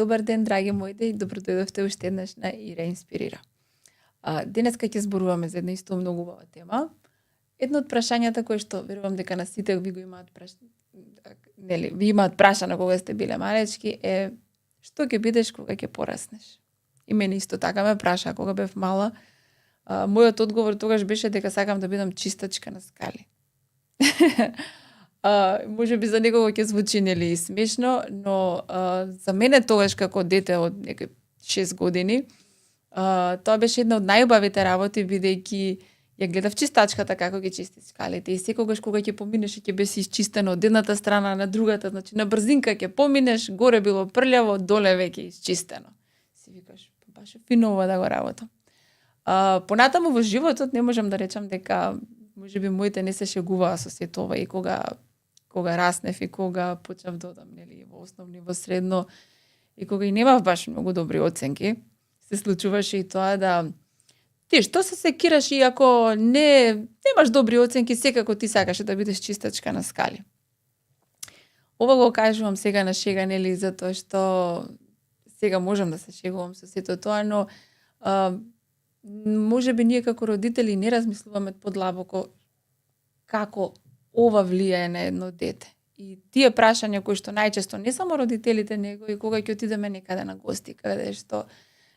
Добар ден, драги моите, и добро дојдовте уште еднаш на Ира инспирира. Денеска ќе зборуваме за една исто многу убава тема. Едно од прашањата кои што верувам дека на сите ви го имаат ви имаат прашано кога сте биле малечки е што ќе бидеш кога ќе пораснеш. И мене исто така ме праша кога бев мала. Мојот одговор тогаш беше дека сакам да бидам чистачка на скали. Може би за некого ќе звучи нели смешно, но за мене тогаш како дете од некои 6 години, тоа беше една од најубавите работи, бидејќи ја гледав чистачката како ги чисти скалите и секогаш кога ќе поминеш ќе беше исчистено од едната страна на другата, значи на брзинка ќе поминеш, горе било прљаво, доле веќе исчистено. Си викаш, баш фино ова да го работам. Понатаму во животот не можам да речам дека можеби моите не се шегуваа со сето ова и кога раснев и кога почнав да одам нели во основно и во средно и кога и немав баш многу добри оценки, се случуваше и тоа да ти што се секираш и ако немаш добри оценки, секако ти сакаше да бидеш чистачка на скали. Ова го кажувам сега на шега, нели, затоа што сега можам да се шегувам со сето тоа, но можеби ние како родители не размислуваме подлабоко како ова влијае на едно дете. И тие прашања кои што најчесто не само родителите, него и кога ќе отидеме некаде на гости, каде што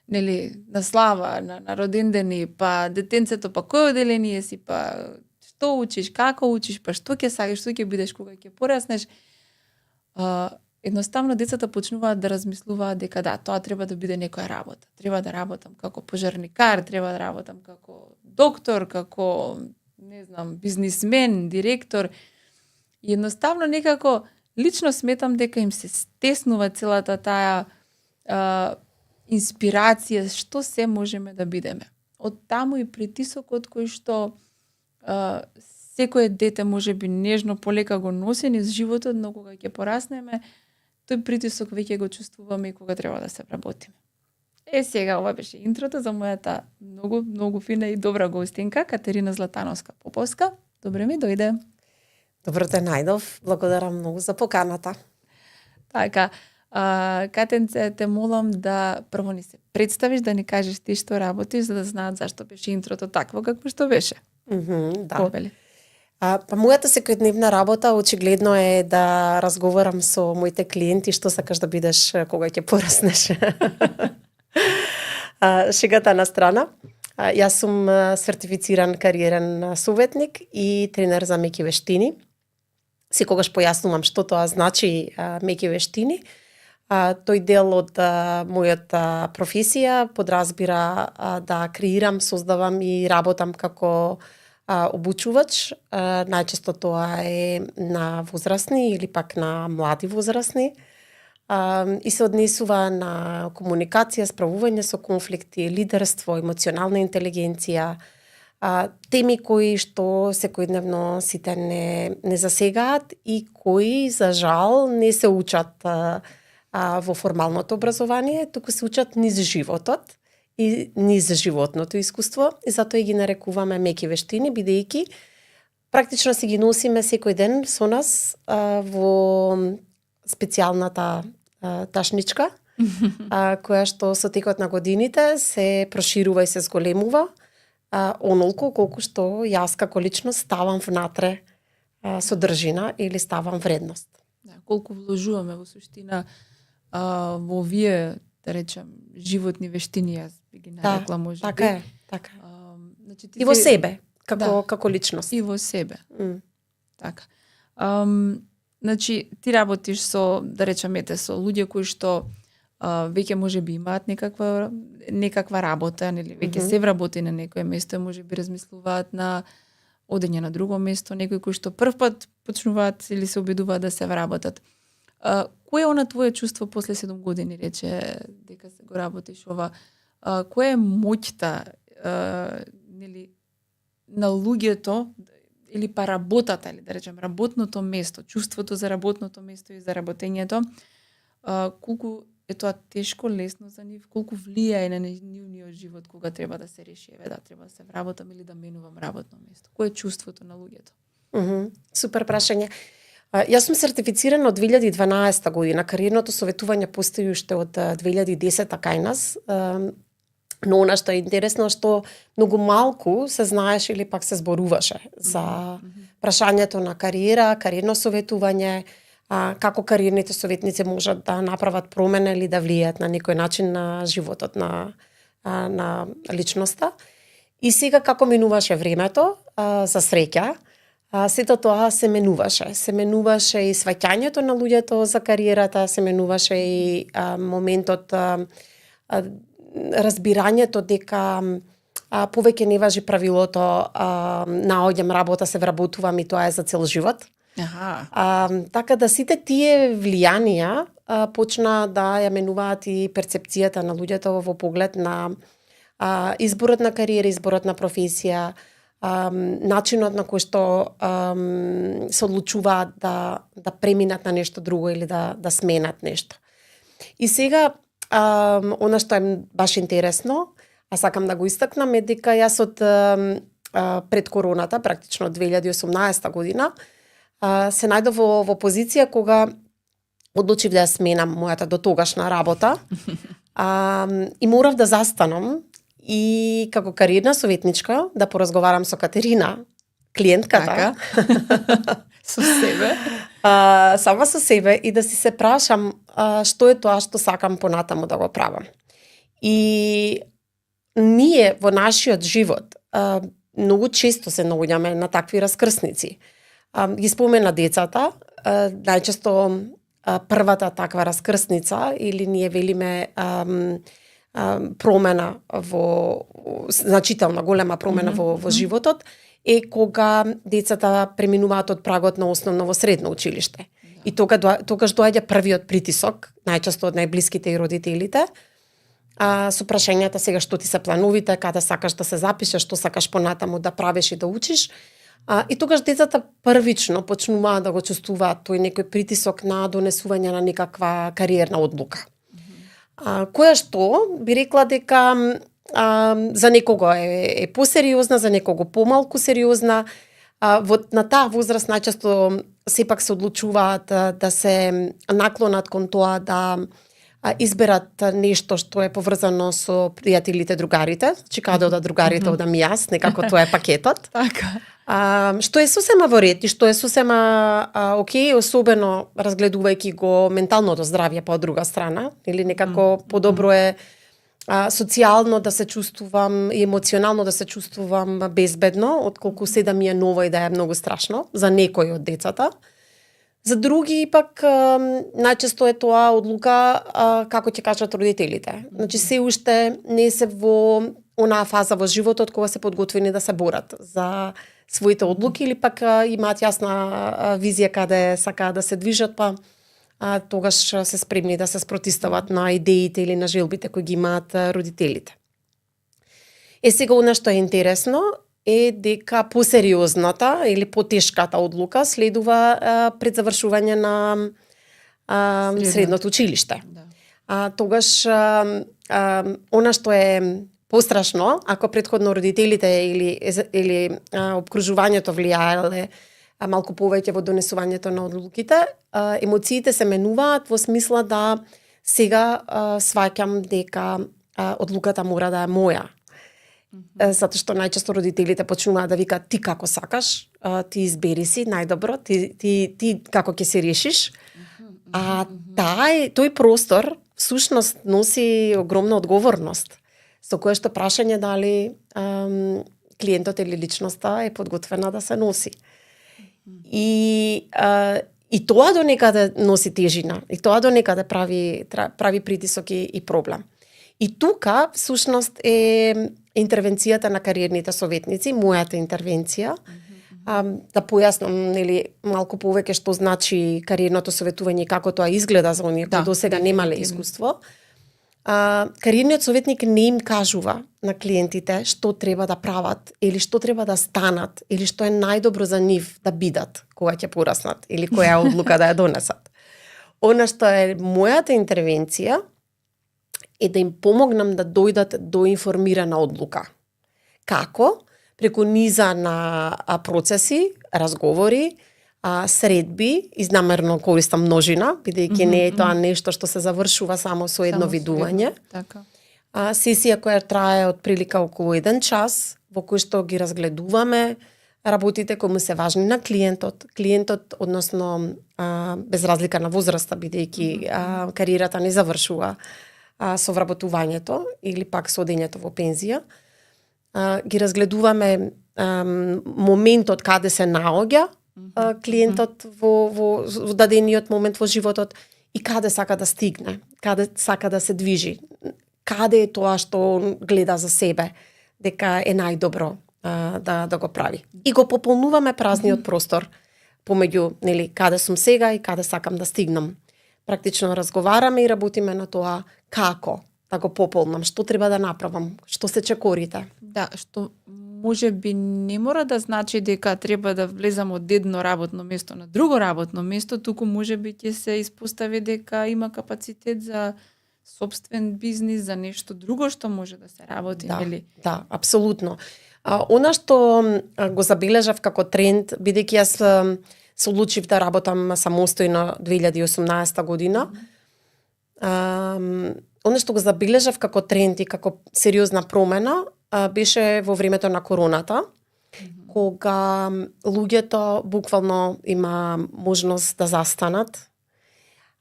нели на слава, на родендени, па детенцето, па кој одделение си, па што учиш, како учиш, па што ќе сакаш, што ќе бидеш кога ќе пораснеш. Едноставно децата почнуваат да размислуваат дека да, тоа треба да биде некоја работа. Треба да работам како пожарникар, треба да работам како доктор, како не знам, бизнисмен, директор. И едноставно некако лично сметам дека им се стеснува целата таа инспирација што се можеме да бидеме. Од таму и притисокот кој што секое дете можеби нежно полека го носи низ животот, но кога ќе пораснеме, тој притисок веќе го чувствуваме и кога треба да се вработиме. Сега ова беше интрото за мојата многу фина и добра гостинка, Катерина Златановска-Поповска. Добре ми дојде. Добро те најдов. Благодарам многу за поканата. Така, Катенце, те молам да прво ни се представиш, да ни кажеш ти што работиш, за да знаат зашто беше интрото такво како што беше. Да. Повели. Па мојата секојдневна работа очигледно е да разговарам со моите клиенти што сакаш да бидеш кога ќе пораснеш. Шегата на страна. Јас сум сертифициран кариерен советник и тренер за меки вештини. Секогаш појаснувам што тоа значи меки вештини. Тој дел од мојата професија подразбира да креирам, создавам и работам како обучувач. Најчесто тоа е на возрастни или пак на млади возрастни. И се однесува на комуникација, справување со конфликти, лидерство, емоционална интелигенција, теми кои што секојдневно сите не засегаат и кои за жал не се учат во формалното образование, туку се учат низ животот и низ животното искуство, и затоа ги нарекуваме меки вештини, бидејќи практично си ги носиме секој ден со нас во специјалната ташничка, која што со текот на годините се проширува и се зголемува, онолку колку што јас како личност ставам внатре содржина или ставам вредност. Да, колку вложуваме во суштина во овие, да речем, животни вештини, јас би ги нарекла може. Така е, така. Значи, и во себе, како личност. И во себе. Така. Значи, ти работиш со, да речемете, со луѓе кои што веќе можеби имаат некаква работа, нели веќе се вработи на некое место, можеби размислуваат на одење на друго место, некои кои што првпат почнуваат или се обидуваат да се вработат. Кој е она твое чувство после 7 години, рече, дека се го работиш ова? Која е моќта нели на луѓето или па работата, или да речем работното место, чувството за работното место и за работењето, колку е тоа тешко, лесно за нив, колку влијае на нивниот живот кога треба да се реши, да треба да се вработам или да менувам работно место. Кој е чувството на луѓето? Супер прашање. Јас сум сертифицирана од 2012 година. Кариерното советување постои уште од 2010 кај нас. Но она што е интересно што многу малку се знаеше или пак се зборуваше за прашањето на кариера, кариерно советување, како кариерните советници можат да направат промена или да влијаат на некој начин на животот на личноста. И сега како минуваше времето, за среќа, сето тоа се менуваше. Се менуваше и сваќањето на луѓето за кариерата, се менуваше и моментот, разбирањето дека повеќе не важи правилото наоѓам работа, се вработувам и тоа е за цел живот. Така да сите тие влијанија почна да ја менуваат и перцепцијата на луѓето во поглед на изборот на кариера, изборот на професија, начинот на кој што се одлучуваат да преминат на нешто друго или да сменат нешто. И сега, она што е баш интересно, сакам да го истакнам, е дека јас од пред короната, практично 2018 година, се најдов во позиција кога одлучив да ја сменам мојата дотогашна работа и морав да застанам и како кариерна советничка да поразговарам со Катерина, клиентката, со себе, сама со себе и да си се прашам што е тоа што сакам понатаму да го правам. И ние во нашиот живот многу често се наоѓаме на такви раскрсници. Ги спомена децата, најчесто првата таква раскрсница или ние велиме промена значителна голема промена во животот е кога децата преминуваат од прагот на основно во средно училиште. И тогаш доаѓа првиот притисок, најчесто од најблиските и родителите, со прашањата сега што ти се плановите, каде сакаш да се запишеш, што сакаш понатаму да правиш и да учиш. И тогаш децата првично почнуваат да го чувствуваат тој некој притисок на донесување на некаква кариерна одлука. Која што би рекла дека за некого е посериозна, за некого помалку сериозна. На таа возраст најчесто сепак се одлучуваат да се наклонат кон тоа да изберат нешто што е поврзано со пријателите, другарите, значи каде одат другарите, одам и јас, некако тоа е пакетот. Така. Што е сосема во ред и што е сосема окей, особено разгледувајќи го менталното здравје по друга страна, или некако подобро е социјално да се чувствувам и емоционално да се чувствувам безбедно, отколку се да ми е ново и да е многу страшно за некои од децата. За други пак најчесто е тоа одлука како ќе кажат родителите. Значи се уште не се во онаа фаза во животот кога се подготвени да се борат за своите одлуки или пак имаат јасна визија каде сакаат да се движат, па тогаш се спремни да се спротистават на идеите или на желбите кои ги имаат родителите. Сега она што е интересно е дека посериозната или потешката одлука следува пред завршување на средното училиште. Тогаш она што е пострашно, ако претходно родителите или обкружувањето влијаеле малку повеќе во донесувањето на одлуките, емоциите се менуваат во смисла да сега сваќам дека одлуката мора да е моја. Затоа што најчесто родителите почнуваат да викаат ти како сакаш, ти избери си најдобро, ти како ќе се решиш. Тој простор всушност носи огромна одговорност, со кое што прашање дали клиентот или личноста е подготвена да се носи. И тоа до некаде носи тежина, и тоа до некаде прави притисок и проблем. И тука всушност е интервенцијата на кариерните советници, мојата интервенција, да појаснам малку повеќе што значи кариерното советување и како тоа изгледа за оние кои досега немале искуство. Кариерниот советник не им кажува на клиентите што треба да прават или што треба да станат или што е најдобро за нив да бидат кога ќе пораснат или која одлука да ја донесат. Она што е мојата интервенција е да им помогнам да дојдат до информирана одлука. Како? Преку низа на процеси, разговори, средби, изнамерно користам множина, бидејќи не е тоа нешто што се завршува само со едно Само со видување. едно, така. Сесија која трае од прилика околу 1 час, во кој што ги разгледуваме работите кои му се важни на клиентот. Клиентот, односно, без разлика на возраста, бидејќи кариерата не завршува со вработувањето или пак со одењето во пензија. Ги разгледуваме моментот каде се наоѓа клиентот во дадениот момент во животот и каде сака да стигне, каде сака да се движи, каде е тоа што гледа за себе, дека е најдобро да го прави. И го пополнуваме празниот простор помеѓу, нели, каде сум сега и каде сакам да стигнам. Практично разговараме и работиме на тоа како да го пополнам, што треба да направам, што се чекорите. Да, што може би не мора да значи дека треба да влезам од едно работно место на друго работно место, туку може би ќе се испостави дека има капацитет за сопствен бизнис, за нешто друго што може да се работи, нели? Да, апсолутно. Она што го забележав како тренд, бидејќи јас се одлучив да работам самостојно 2018 година, она што го забележав како тренд и како сериозна промена беше во времето на короната, кога луѓето буквално има можност да застанат,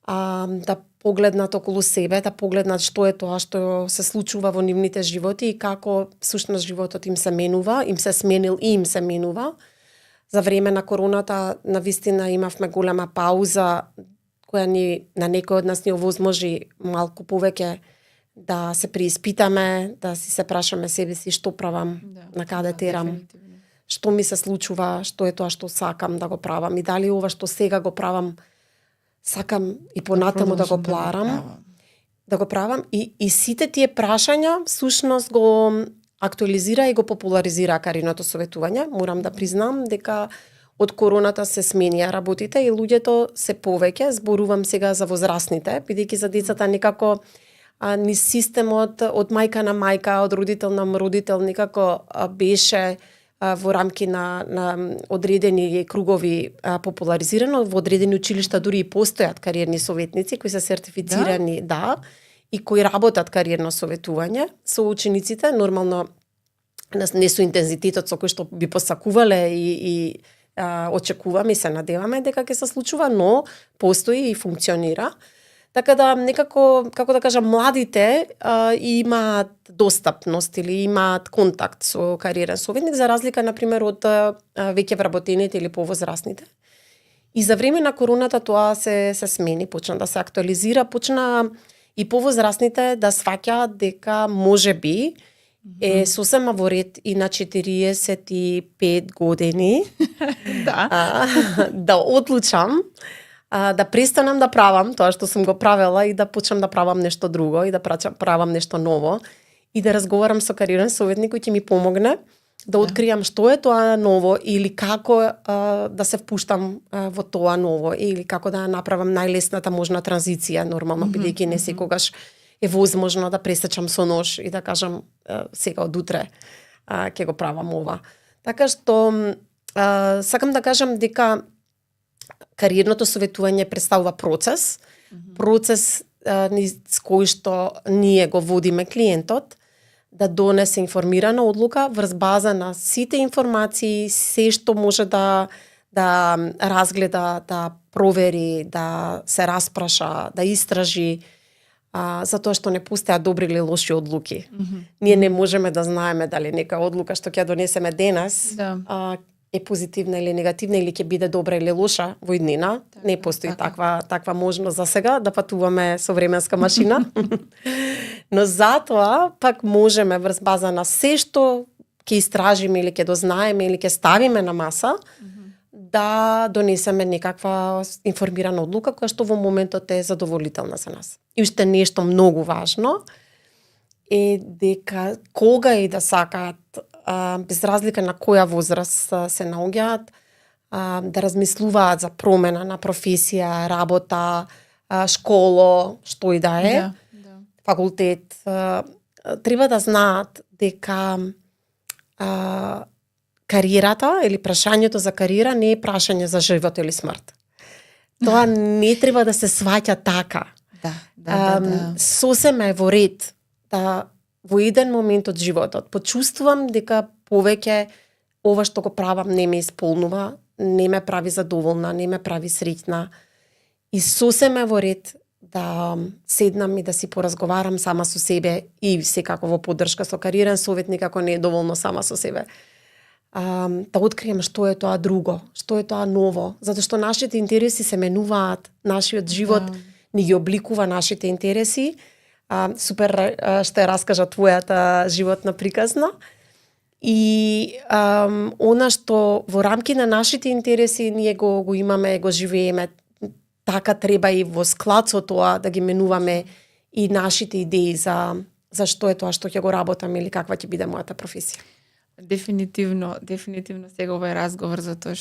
да погледнат околу себе, да погледнат што е тоа што се случува во нивните животи и како всушност животот им се менува, им се сменил и им се менува. За време на короната навистина имавме голема пауза која на некој од нас ни овозможи малку повеќе да се преиспитаме, да си се прашаме себе си што правам, на каде терам, што ми се случува, што е тоа што сакам да го правам и дали ова што сега го правам сакам и понатаму да го правам и сите тие прашања всушност го актуализира и го популаризира кариерното советување. Морам да признам дека од короната се сменија работите и луѓето се повеќе, зборувам сега за возрастните, бидејќи за децата некако ни системот од мајка на мајка, од родител на родител некако беше во рамки на одредени кругови популаризирано, во одредени училишта дури и постојат кариерни советници кои се сертифицирани, и кои работат кариерно советување со учениците, нормално не со интензитетот со кој што би посакувале и очекуваме и се надеваме дека ќе се случува, но постои и функционира. Така да некако, како да кажам, младите имаат достапност или имаат контакт со кариерен советник за разлика на пример од веќе вработените или повозрастните. И за време на короната тоа се смени, почна да се актуализира, почна и повозрастните да сваќаат дека можеби е сосема во ред и на 45 години да одлучам да престанам да правам тоа што сум го правела и да почнам да правам нешто друго и да правам нешто ново и да разговарам со кариерен советник кој ќе ми помогне да откријам што е тоа ново или како да се впуштам во тоа ново или како да направам најлесната можна транзиција нормално, бидејќи не секогаш е возможно да пресечам со нож и да кажам сега од утре ќе го правам ова. Така што сакам да кажам дека кариерното советување представува процес с кој што ние го водиме клиентот да донесе информирана одлука врз база на сите информации, се што може да разгледа, да провери, да се распраша, да истражи, затоа што не постојат добри или лоши одлуки. Ние не можеме да знаеме дали нека одлука што ќе донесеме денес е позитивна или негативна или ќе биде добра или лоша во иднина. Не постои таква можност за сега да патуваме со временска машина. Но затоа пак можеме врз база на се што ќе истражиме или ќе дознаеме или ќе ставиме на маса да донесеме некаква информирана одлука која што во моментот е задоволителна за нас. И уште нешто многу важно е дека кога и да сакаат без разлика на која возраст се наоѓаат, да размислуваат за промена на професија, работа, школо, што и да е, факултет, треба да знаат дека кариерата или прашањето за кариера не е прашање за живот или смрт. Тоа не треба да се сваќа така. Сосема е во ред да во еден момент од животот почувствувам дека повеќе ова што го правам не ме исполнува, не ме прави задоволна, не ме прави среќна. И сосема е во ред да седнам и да си поразговарам сама со себе и секако во поддршка со кариерен советник ако не е доволно сама со себе. Да открием што е тоа друго, што е тоа ново, затоа што нашите интереси се менуваат, нашиот живот ни ги обликува нашите интереси. Супер ще раскажа твојата животна приказна. И она што во рамки на нашите интереси ние го имаме, го живееме, така треба и во склад со тоа да ги менуваме и нашите идеи за што е тоа што ќе го работам или каква ќе биде мојата професија. Дефинитивно сега овој разговор за тоа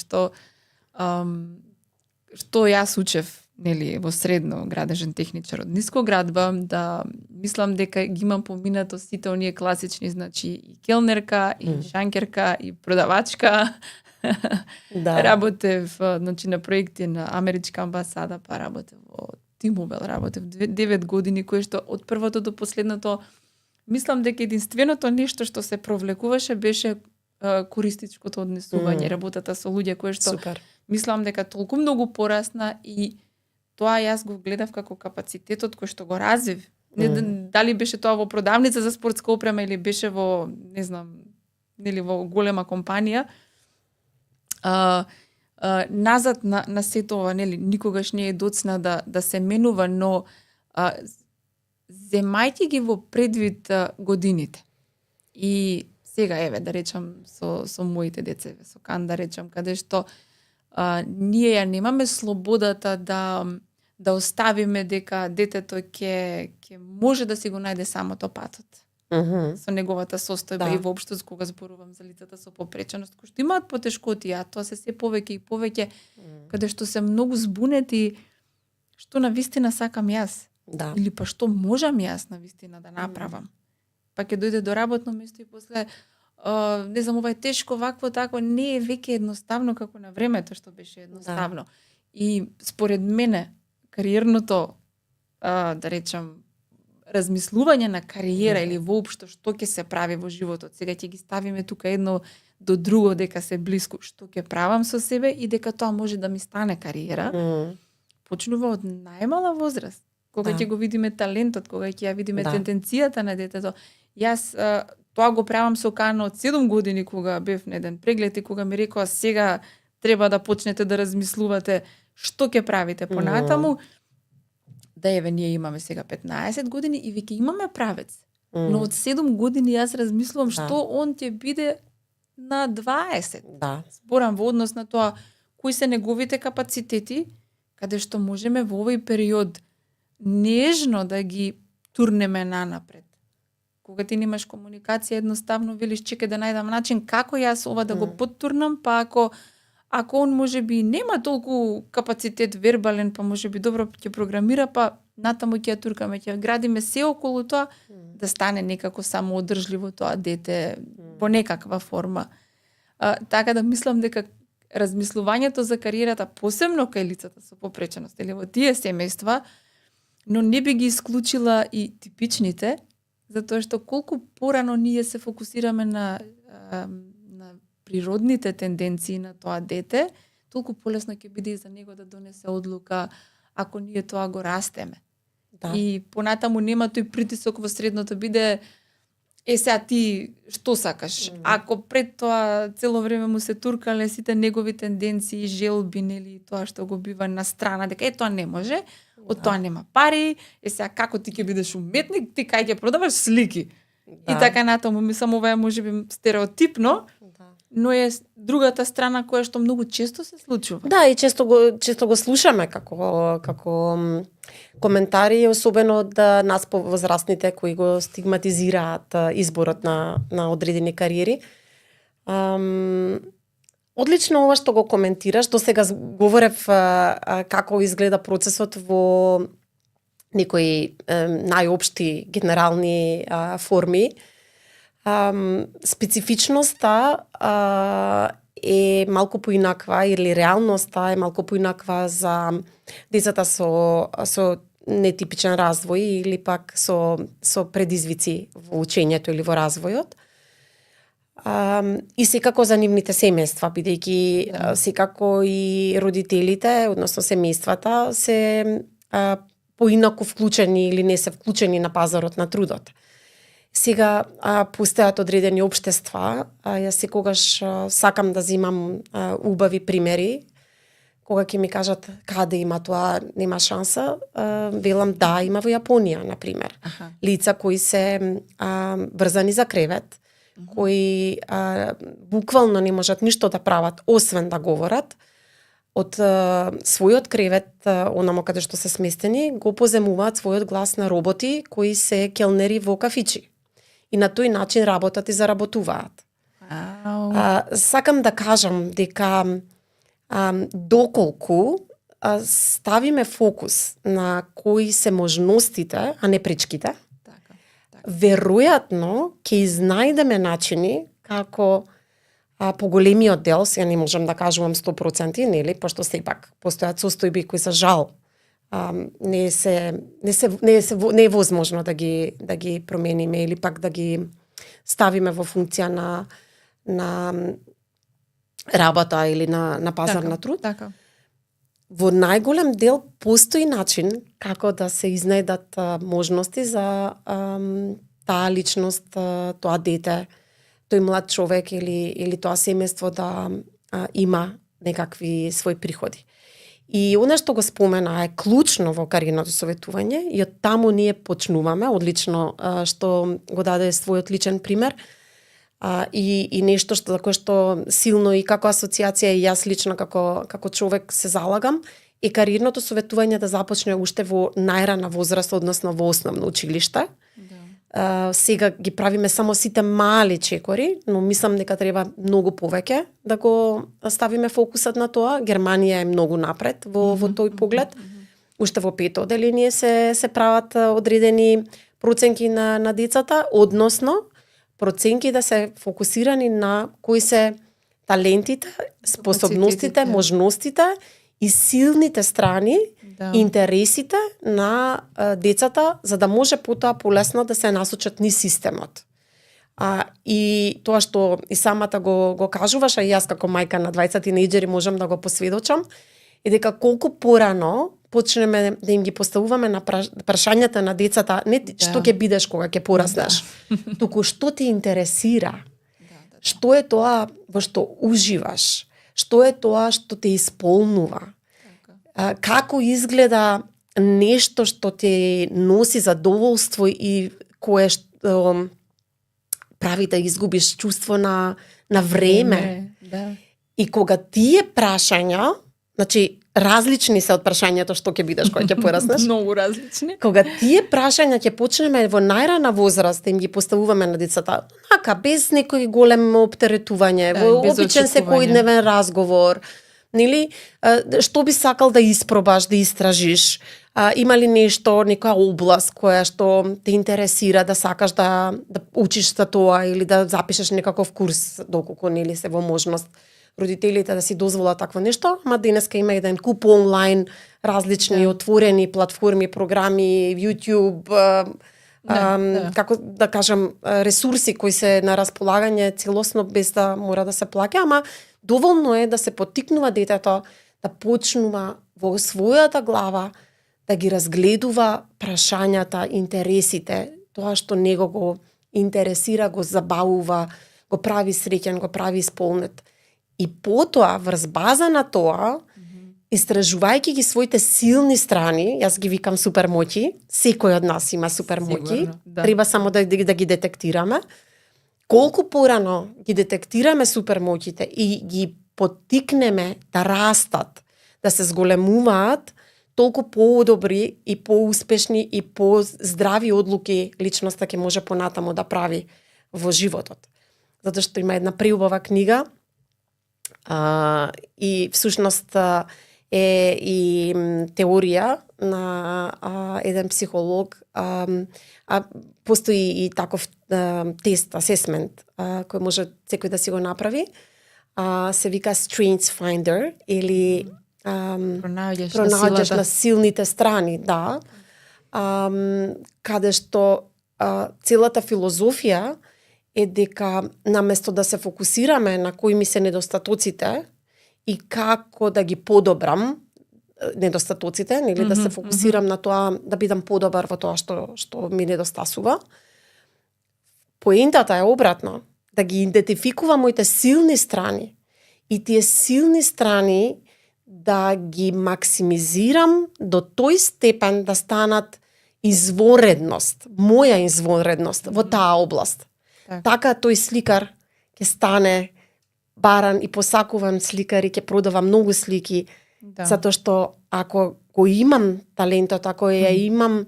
што јас учев нели во средно градежен техничар од ниско градба, да мислам дека ги имам поминато сите оние класични, значи и келнерка, и шанкерка, и продавачка. Работев значи на проекти на Америчка амбасада, па работев во Тимобел, работев 9 години, кое што од првото до последното мислам дека единственото нешто што се провлекуваше беше користичкото однесување, работата со луѓе, кое што мислам дека толку многу порасна и тоа јас го гледав како капацитетот кој што го развив. Дали беше тоа во продавница за спортска опрема или беше во, не знам, нели во голема компанија. Назад на сето ова, нели, никогаш не е доцна да се менува, но земајќи ги во предвид годините. И сега, еве, да речам, со моите деца, со Кан, да речам, каде што ние ја немаме слободата да оставиме дека детето ќе може да си го најде самото патот. Со неговата состојба и воопшто кога зборувам за лицата со попреченост, кои што имаат потешкоти, а тоа се повеќе и повеќе, каде што се многу збунети што навистина сакам јас. Или па што можам јас навистина да направам. Па ќе дојде до работно место и после не знам, ова е тешко, вакво, тако, не е веќе едноставно како на времето што беше едноставно. И според мене, кариерното, да речам, размислување на кариера или воопшто што ќе се прави во животот. Сега ќе ги ставиме тука едно до друго дека се блиску што ќе правам со себе и дека тоа може да ми стане кариера. Почнува од најмала возраст. Кога ќе го видиме талентот, кога ќе ја видиме тенденцијата на детето. Јас тоа го правам со Кана од 7 години кога бев на еден преглед и кога ми рекоа сега треба да почнете да размислувате што ќе правите понатаму. Да еве ние имаме сега 15 години и веќе имаме правец. Но од 7 години јас размислувам што он ќе биде на 20. Зборам во однос на тоа кои се неговите капацитети, каде што можеме во овој период нежно да ги турнеме нанапред. Кога ти немаш комуникација, едноставно велиш чекај да најдам начин како јас ова да го поттурнам, па ако он можеби нема толку капацитет вербален, па можеби добро ќе програмира, па натаму ќе ја туркаме, ќе градиме се околу тоа да стане некако самоодржливо тоа дете во некаква форма. Така да мислам дека размислувањето за кариерата, посебно кај лицата со попреченост или во тие семејства, но не би ги исклучила и типичните, затоа што колку порано ние се фокусираме на природните тенденции на тоа дете, толку полесно ќе биде и за него да донесе одлука ако ние тоа го растеме. И понатаму нема тој притисок во средното биде сега ти што сакаш? Ако пред тоа цело време му се туркале сите негови тенденции, желби, нели, тоа што го бива на страна, дека тоа не може, од тоа нема пари, сега како ти ќе бидеш уметник, ти кај ќе продаваш слики. И така натаму, мислам, ова е можеби стереотипно, но е другата страна која што многу често се случува. Да, и често го слушаме како коментари, особено од нас повозрастните кои го стигматизираат изборот на одредени кариери. Одлично ова што го коментираш, до сега говорев како изгледа процесот во некои најопшти генерални форми. специфичноста е малку поинаква или реалноста е малку поинаква за децата со нетипичен развој или пак со предизвици во учењето или во развојот. И секако за нивните семејства, бидејќи секако и родителите, односно семејствата, се поинаку вклучени или не се вклучени на пазарот на трудот. Сега постојат одредени општества, јас секогаш сакам да земам убави примери, кога ќе ми кажат каде има тоа, нема шанса, велам да, има во Јапонија, на пример. Лица кои се врзани за кревет, кои буквално не можат ништо да прават, освен да говорат, од својот кревет, онамо каде што се сместени, го поземуваат својот глас на роботи кои се келнери во кафичи. И на тој начин работат и заработуваат. Сакам да кажам дека доколку ставиме фокус на кои се можностите, а не пречките, веројатно ќе изнајдеме начини како поголемиот дел, сега не можам да кажувам 100%, нели, пошто сепак постојат состојби кои се жал не е возможно да ги промениме или пак да ги ставиме во функција на работа или на пазар на труд. Така. Во најголем дел постои начин како да се изнајдат можности за таа личност, тоа дете, тој млад човек или тоа семејство да има некакви своји приходи. И она што го спомена е клучно во кариерното советување и од таму ние почнуваме, одлично што го даде својот личен пример, и нешто за кое што силно и како асоциација и јас лично како човек се залагам, е кариерното советување да започне уште во најрана возраст, односно во основно училиште. Сега ги правиме само сите мали чекори, но мислам дека треба многу повеќе да го ставиме фокусот на тоа. Германија е многу напред во тој поглед. Уште во пето одделение се прават одредени проценки на децата, односно проценки да се фокусирани на кои се талентите, способностите, можностите и силните страни, интересите на децата, за да може потоа полесно да се насочат низ системот. И тоа што и самата го кажуваш, а јас како мајка на 20 тинејџери можам да го посведочам, е дека колку порано почнеме да им ги поставуваме на прашањата на децата, не што ќе бидеш кога ќе пораснеш, туку што те интересира, што е тоа во што уживаш, што е тоа што те исполнува, како изгледа нешто што те носи задоволство и кое што прави да изгубиш чувство на време. И кога тие прашања, значи различни се од прашањето што ќе бидеш кога ќе пораснеш. Многу различни. Кога тие прашања ќе почнеме во најрана возраст да им ги поставуваме на децата, без некој голем оптеретување, во обичен секојдневен разговор, нели, што би сакал да испробаш, да истражиш, има ли нешто, некоја област која што те интересира, да сакаш да учиш за тоа или да запишеш некаков курс, доколку нели се во можност родителите да си дозволат такво нешто, ама денеска има еден куп онлайн различни отворени платформи, програми, YouTube, како да кажам, ресурси кои се на располагање целосно без да мора да се плаќа, ама доволно е да се поттикнува детето да почнува во својата глава да ги разгледува прашањата, интересите, тоа што него го интересира, го забавува, го прави среќен, го прави исполнет. И потоа, врз база на тоа, истражувајќи ги своите силни страни, јас ги викам супермоќи, секој од нас има супермоќи, треба само да ги детектираме. Колку порано ги детектираме супермоќите и ги поттикнеме да растат, да се зголемуваат, толку поудобри и поуспешни и поздрави одлуки личноста ќе може понатаму да прави во животот. Затоа што има една преубава книга, и всушност е и теорија на еден психолог. Постои и таков тест, асесмент, кој може секој да си го направи. Се вика Strengths Finder или пронаоѓаш на силните страни, да. Каде што целата филозофија е дека наместо да се фокусираме на кои ми се недостатоците и како да ги подобрам недостатоците, нели, да се фокусирам на тоа да бидам подобар во тоа што ми недостасува. Поентата е обратно, да ги идентификувам моите силни страни и тие силни страни да ги максимизирам до тој степен да станат изворедност, моја изворедност во таа област. Така тој сликар ќе стане баран и посакуван сликар и ќе продава многу слики, затоа што ако го имам талентот, ако ја имам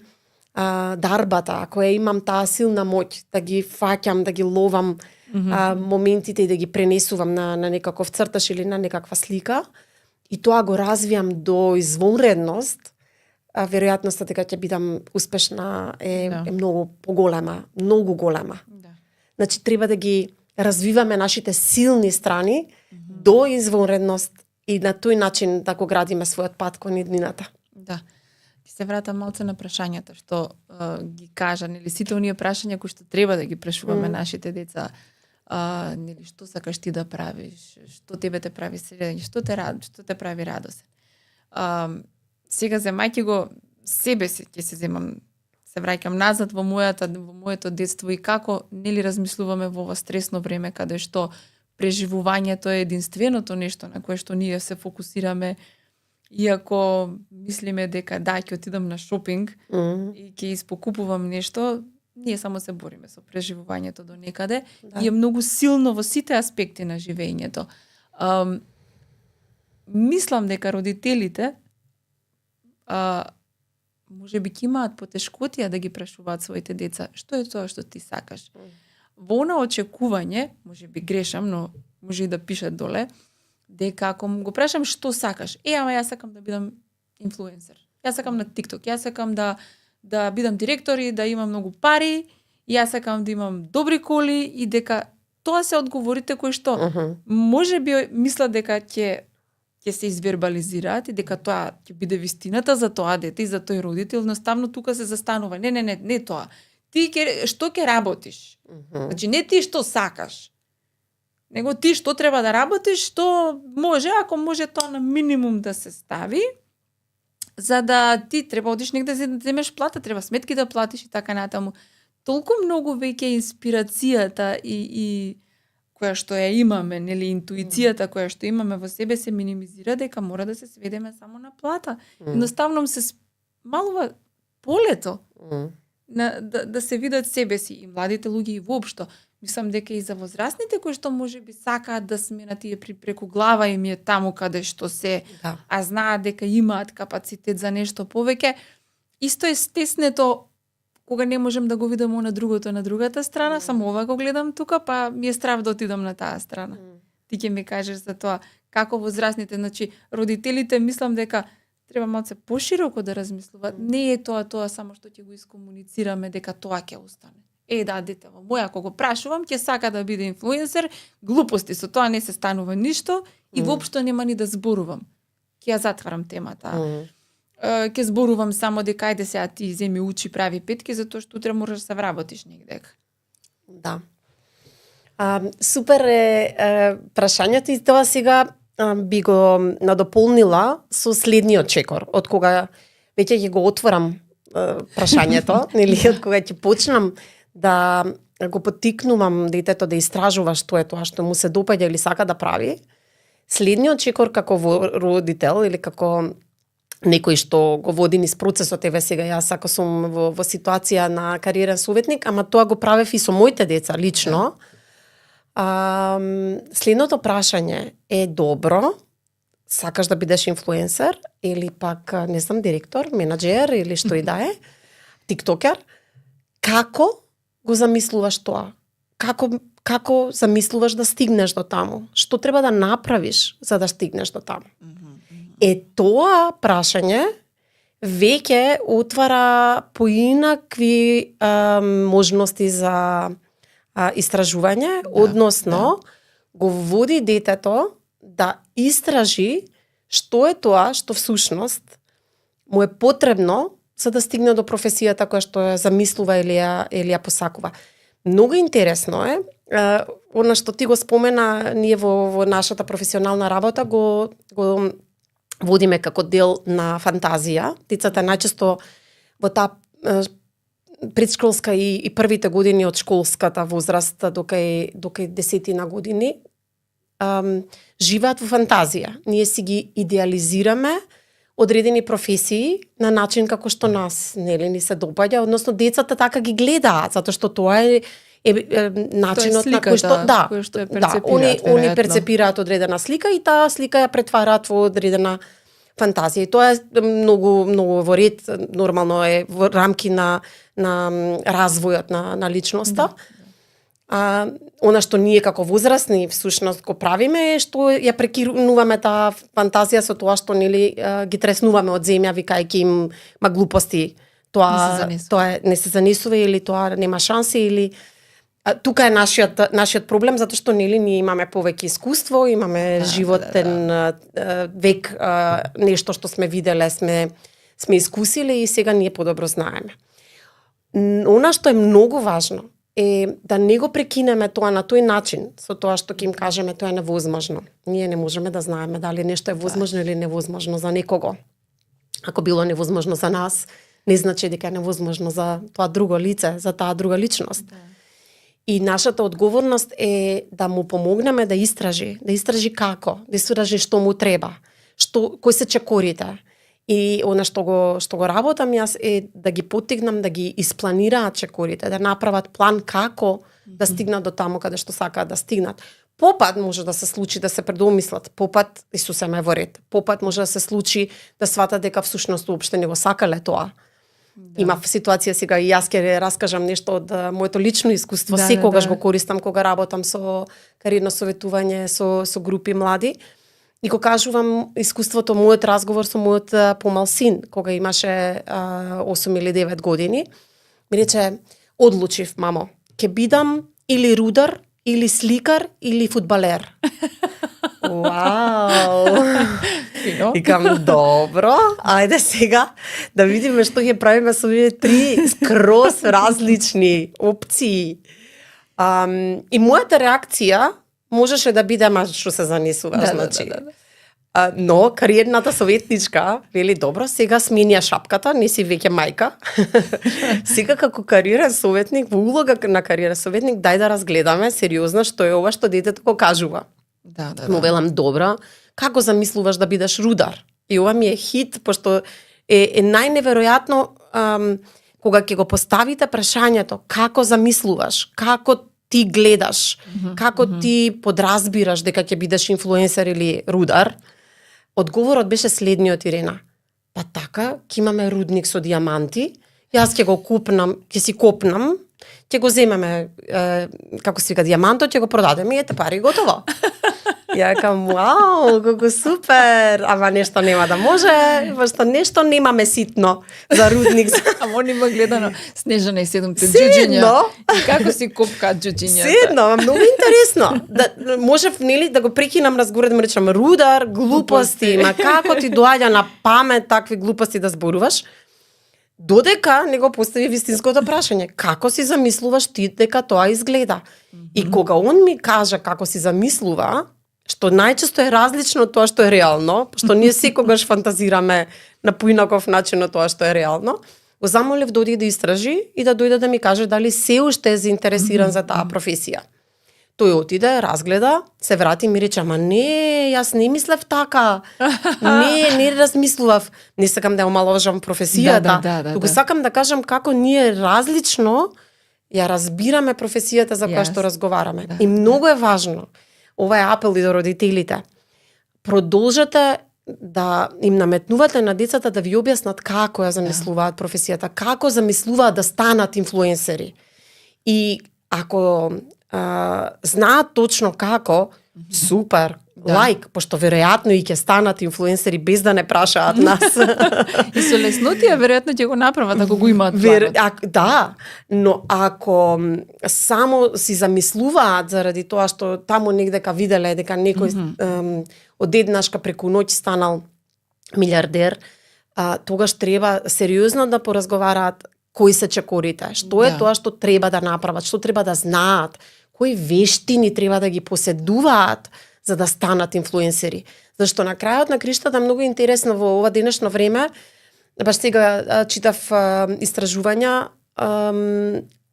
дарбата, ако ја имам таа силна моќ да ги фаќам, да ги ловам моментите и да ги пренесувам на некаков црташ или на некаква слика, и тоа го развијам до извонредност, веројатноста дека ќе бидам успешна е многу поголема, многу голема. Значи треба да ги развиваме нашите силни страни до извонредност и на тој начин да го градиме својот пат кон иднината. Да. Ти се вратам малце на прашањата што ги кажа, нели сите оние прашања кои што треба да ги прашуваме нашите деца. Нели што сакаш ти да правиш, што тебе те прави среќен, што те прави радосен. Сега земајќи го себе си, ќе се земам, се враќам назад во моето детство и како нели размислуваме во ова стресно време каде што преживувањето е единственото нешто на кое што ние се фокусираме, иако мислиме дека да, ќе отидам на шопинг и ќе испокупувам нешто, ние само се бориме со преживувањето до некаде и е многу силно во сите аспекти на живењето. Мислам дека родителите може би ќе имаат потешкотија да ги прашуваат своите деца што е тоа што ти сакаш. Во она очекување, може би грешам, но може и да пишат доле, дека ако го прашам што сакаш, ама јас сакам да бидам инфлуенсер. Јас сакам на TikTok, јас сакам да бидам директор и да имам многу пари, јас сакам да имам добри коли и дека тоа се одговорите кои што може би мислат дека ќе се извербализираат и дека тоа ќе биде вистината за тоа дете и за тој родител, едноставно тука се застанува. Не тоа. Ти што ќе работиш? Значи не ти што сакаш, него ти што треба да работиш, што може, ако може тоа на минимум да се стави, за да ти треба одиш негде да земеш плата, треба сметки да платиш и така натаму. Толку многу веќе инспирацијата и која што ја имаме, нели интуицијата која што имаме во себе се минимизира дека мора да се сведеме само на плата. Едноставно се малува полето да се видат себе си и младите луѓе и воопшто. Мислам дека и за возрастните кои што може би сакаат да сменат тие преку глава им е таму каде што се, а знаат дека имаат капацитет за нешто повеќе, исто е стеснето кога не можем да го видам на другото на другата страна, само ова го гледам тука, па ми е страв да отидам на таа страна. Ти ќе ми кажеш за тоа како возрастните, значи родителите мислам дека треба малце пошироко да размислуваат. Не е тоа само што ќе го искомуницираме дека тоа ќе остане. Да, детево мој, ако го прашувам, ќе сака да биде инфлуенсер, глупости, со тоа не се станува ништо и воопшто нема ни да зборувам. Ќе ја затварам темата. Ќе зборувам само дека ајде сега ти земи учи прави петки, затоа што утре можеш да се вработиш негде. Да. Супер е прашањето и тоа сега би го надополнила со следниот чекор, од кога веќе ќе го отворам прашањето, нели, од кога ќе почнам да го поттикнувам детето да истражува што е тоа што му се допаѓа или сака да прави. Следниот чекор како родител или како некој што го води низ процесот, еве сега јас ако сум во ситуација на кариерен советник, ама тоа го правев и со моите деца лично. Следното прашање е добро, сакаш да бидеш инфлуенсер или пак, не знам, директор, менаџер или што и да е, тиктокер, како го замислуваш тоа? Како замислуваш да стигнеш до таму? Што треба да направиш за да стигнеш до таму? Тоа прашање веќе отвара поинакви можности за истражување, односно го води детето да истражи што е тоа што всушност му е потребно за да стигне до професијата која што ја замислува или ја посакува. Многу интересно е, она што ти го спомена, ние во нашата професионална работа го водиме како дел на фантазија. Децата најчесто во таа предшколска и првите години од школската возраст до кај 10 години живеат во фантазија. Ние си ги идеализираме одредени професии на начин како што нас ни се допаѓа, односно децата така ги гледаат, затоа што тоа е начинот на кој што они перцепираат одредена слика и таа слика ја претвараат во одредена фантазија. И тоа е многу во ред, нормално е во рамки на развојот на личноста. Она што ние како возрастни всушност го правиме е што ја прекинуваме таа фантазија со тоа што ги треснуваме од земја викајќи им глупости. Тоа не се занесува или тоа нема шанси или тука е нашиот проблем затоа што ние имаме повеќе искуство, имаме животен век, нешто што сме виделе, сме искусиле и сега ние подобро знаеме. Она што е многу важно е да не го прекинеме тоа на тој начин, со тоа што ќе им кажеме тоа е невозможно. Ние не можеме да знаеме дали нешто е возможно или невозможно за некого. Ако било невозможно за нас, не значи дека е невозможно за тоа друго лице, за таа друга личност. И нашата одговорност е да му помогнеме да истражи како, да истражи што му треба, кои се чекорите. И она што го работам јас е да ги поттикнам да ги испланираат чекорите, да направат план како да стигнат до таму каде што сакаат да стигнат. Попат може да се случи да се предомислат, попат Исусе ме во ред. Попат може да се случи да сватат дека всушност уопште не го сакале тоа. Има ситуација сега и јас ќе раскажам нешто од моето лично искуство, секогаш го користам кога работам со кариерно советување со групи млади. И го кажувам искуството, мојот разговор со мојот помал син, кога имаше 8 или 9 години. Ми рече, одлучив, мамо, ќе бидам или рудар, или сликар, или фудбалер. Вау! Викам, добро, ајде сега да видиме што ќе правиме со овие 3 скроз различни опции. И мојата реакција можеше да биде, ама што се занесува, значи. Но кариерната советничка вели, добро, сега сменија шапката, не си веќе мајка. Сега како кариерен советник, во улога на кариерен советник, дај да разгледаме сериозно што е ова што детето го кажува. Но велам, добро, како замислуваш да бидеш рудар? И ова ми е хит, пошто е најневеројатно кога ќе го поставите прашањето како замислуваш, како ти гледаш, како ти подразбираш дека ќе бидеш инфлуенсер или рудар, одговорот беше следниот, Ирена. Па така, ќе имаме рудник со диаманти, јас ќе го купнам, ќе си копнам, ќе го земеме, како се вика, диамантот, ќе го продадеме и ете пари готово. Ја кам, вау, како супер, ама нешто нема да може, пошто нешто немаме ситно за рудник. Ама он има гледано Снежана и 7 џуџиња. И како си копкаат џуџињата. Седно, многу интересно. Можев, нели, да го прекинам разговор, да му речам рудар, глупости, ма како ти доаѓа на памет такви глупости да зборуваш? Додека не го постави вистинското прашање. Како си замислуваш ти дека тоа изгледа? И кога он ми кажа како си замислува, што најчесто е различно од тоа што е реално, што ние секогаш фантазираме на поинаков начин од тоа што е реално, го замолив да оди да истражи и да дојде да ми каже дали се уште е заинтересиран за таа професија. Тој отиде, разгледа, се врати и ми рече, ама не, јас не мислев така. Не размислував. Не сакам да омаловажам професијата. Туку сакам да кажам како ние различно ја разбираме професијата за која што разговараме. И многу е важно. Ова е апел и до родителите. Продолжете да им наметнувате на децата да ви објаснат како ја замислуваат професијата, како замислуваат да станат инфлуенсери. И ако знаат точно како, супер, лајк, пошто веројатно и ќе станат инфлуенсери без да не прашаат нас. И со леснотија веројатно ќе го направат ако го имаат планот. Да, но ако само си замислуваат заради тоа што таму негдека виделе дека некој одеднашка преку ноќ станал милиардер, тогаш треба сериозно да поразговараат кои се чекорите, што е тоа што треба да направат, што треба да знаат, кои вештини треба да ги поседуваат за да станат инфлуенсери. Зашто на крајот на криштата многу интересно во ова денешно време, баш сега читав истражувања,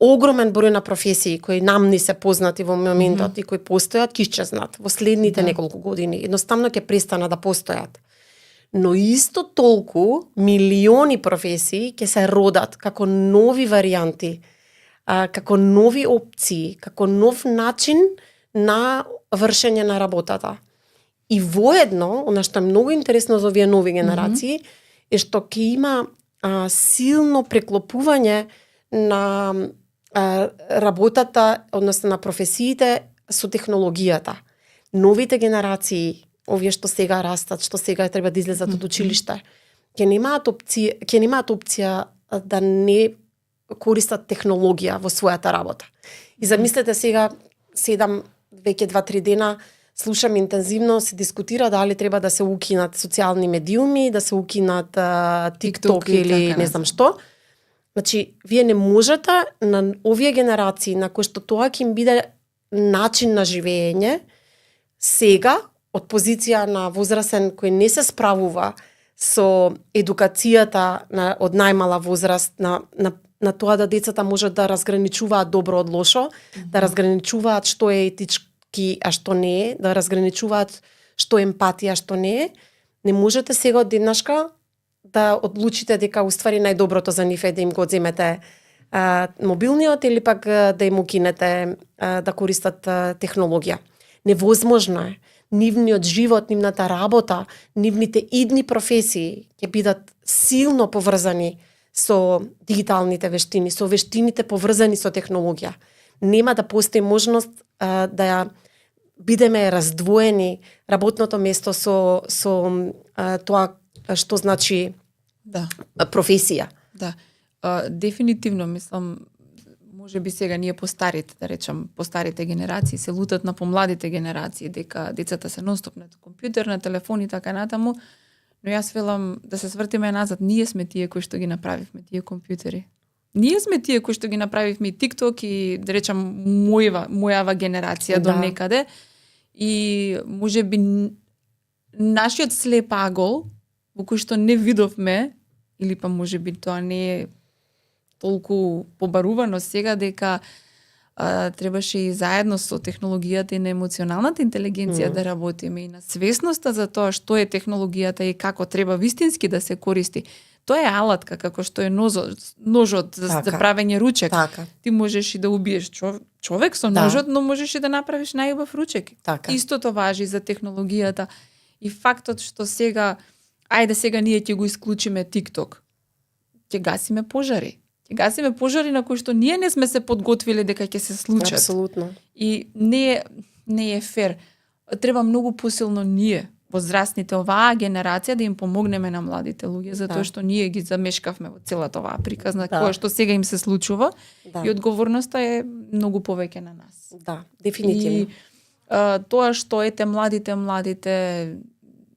огромен број на професии кои нам не се познати во моментот и кои постојат ќе исчезнат во следните неколку години. Едноставно ќе престанат да постојат. Но исто толку милиони професии ќе се родат како нови варијанти, како нови опции, како нов начин на вршење на работата. И воедно, она што е многу интересно за овие нови генерации, е што ќе има силно преклопување на работата, односно на професиите со технологијата. Новите генерации, овие што сега растат, што сега треба да излезат од училиште, ќе немаат опција да не користат технологија во својата работа. И замислете сега, седам веќе 2-3 дена, слушам интензивно, се дискутира дали треба да се укинат социјални медиуми, да се укинат TikTok или не знам што. Значи, вие не можете на овие генерации на кои што тоа ќе им биде начин на живење, сега, од позиција на возрасен кој не се справува со едукацијата од најмала возраст, на тоа да децата можат да разграничуваат добро од лошо, да разграничуваат што е етички, а што не е, да разграничуваат што е емпатија, а што не е, не можете сега од денашка да одлучите дека уствари најдоброто за нив е да им го земете мобилниот или пак да им укинете да користат технологија. Невозможно е. Нивниот живот, нивната работа, нивните идни професии ќе бидат силно поврзани со дигиталните вештини, со вештините поврзани со технологија. Нема да постои можност да бидеме раздвоени работното место со тоа што значи професија. Да. Дефинитивно, мислам, може би сега ние постарите, да речам, постарите генерации се лутат на помладите генерации, дека децата се нонстоп на компјутер, на телефон и така натаму, но јас велам да се свртиме назад, ние сме тие кои што ги направивме тие компјутери. Ние сме тие кои што ги направивме и TikTok и, да речам, мојава генерација до некаде. И може би нашиот слеп агол, во кој што не видовме, или па може би тоа не е толку побарувано сега, дека требаше и заедно со технологијата и на емоционалната интелигенција да работиме и на свесноста за тоа што е технологијата и како треба вистински да се користи. Тоа е алатка, како што е ножот за правење ручек. Така. Ти можеш и да убиеш човек со ножот, но можеш и да направиш најубав ручек. Така. Истото важи за технологијата. И фактот што сега, ајде сега ние ќе го исклучиме TikTok, ќе гасиме пожари. Ќе гасиме пожари на кои што ние не сме се подготвиле дека ќе се случат. Апсолутно. И не е фер. Треба многу посилно ние, возрастните, оваа генерација, да им помогнеме на младите луѓе, затоа што ние ги замешкавме во целата оваа приказна, кое што сега им се случува, и одговорноста е многу повеќе на нас. Да, дефинитивно. И тоа што ете младите,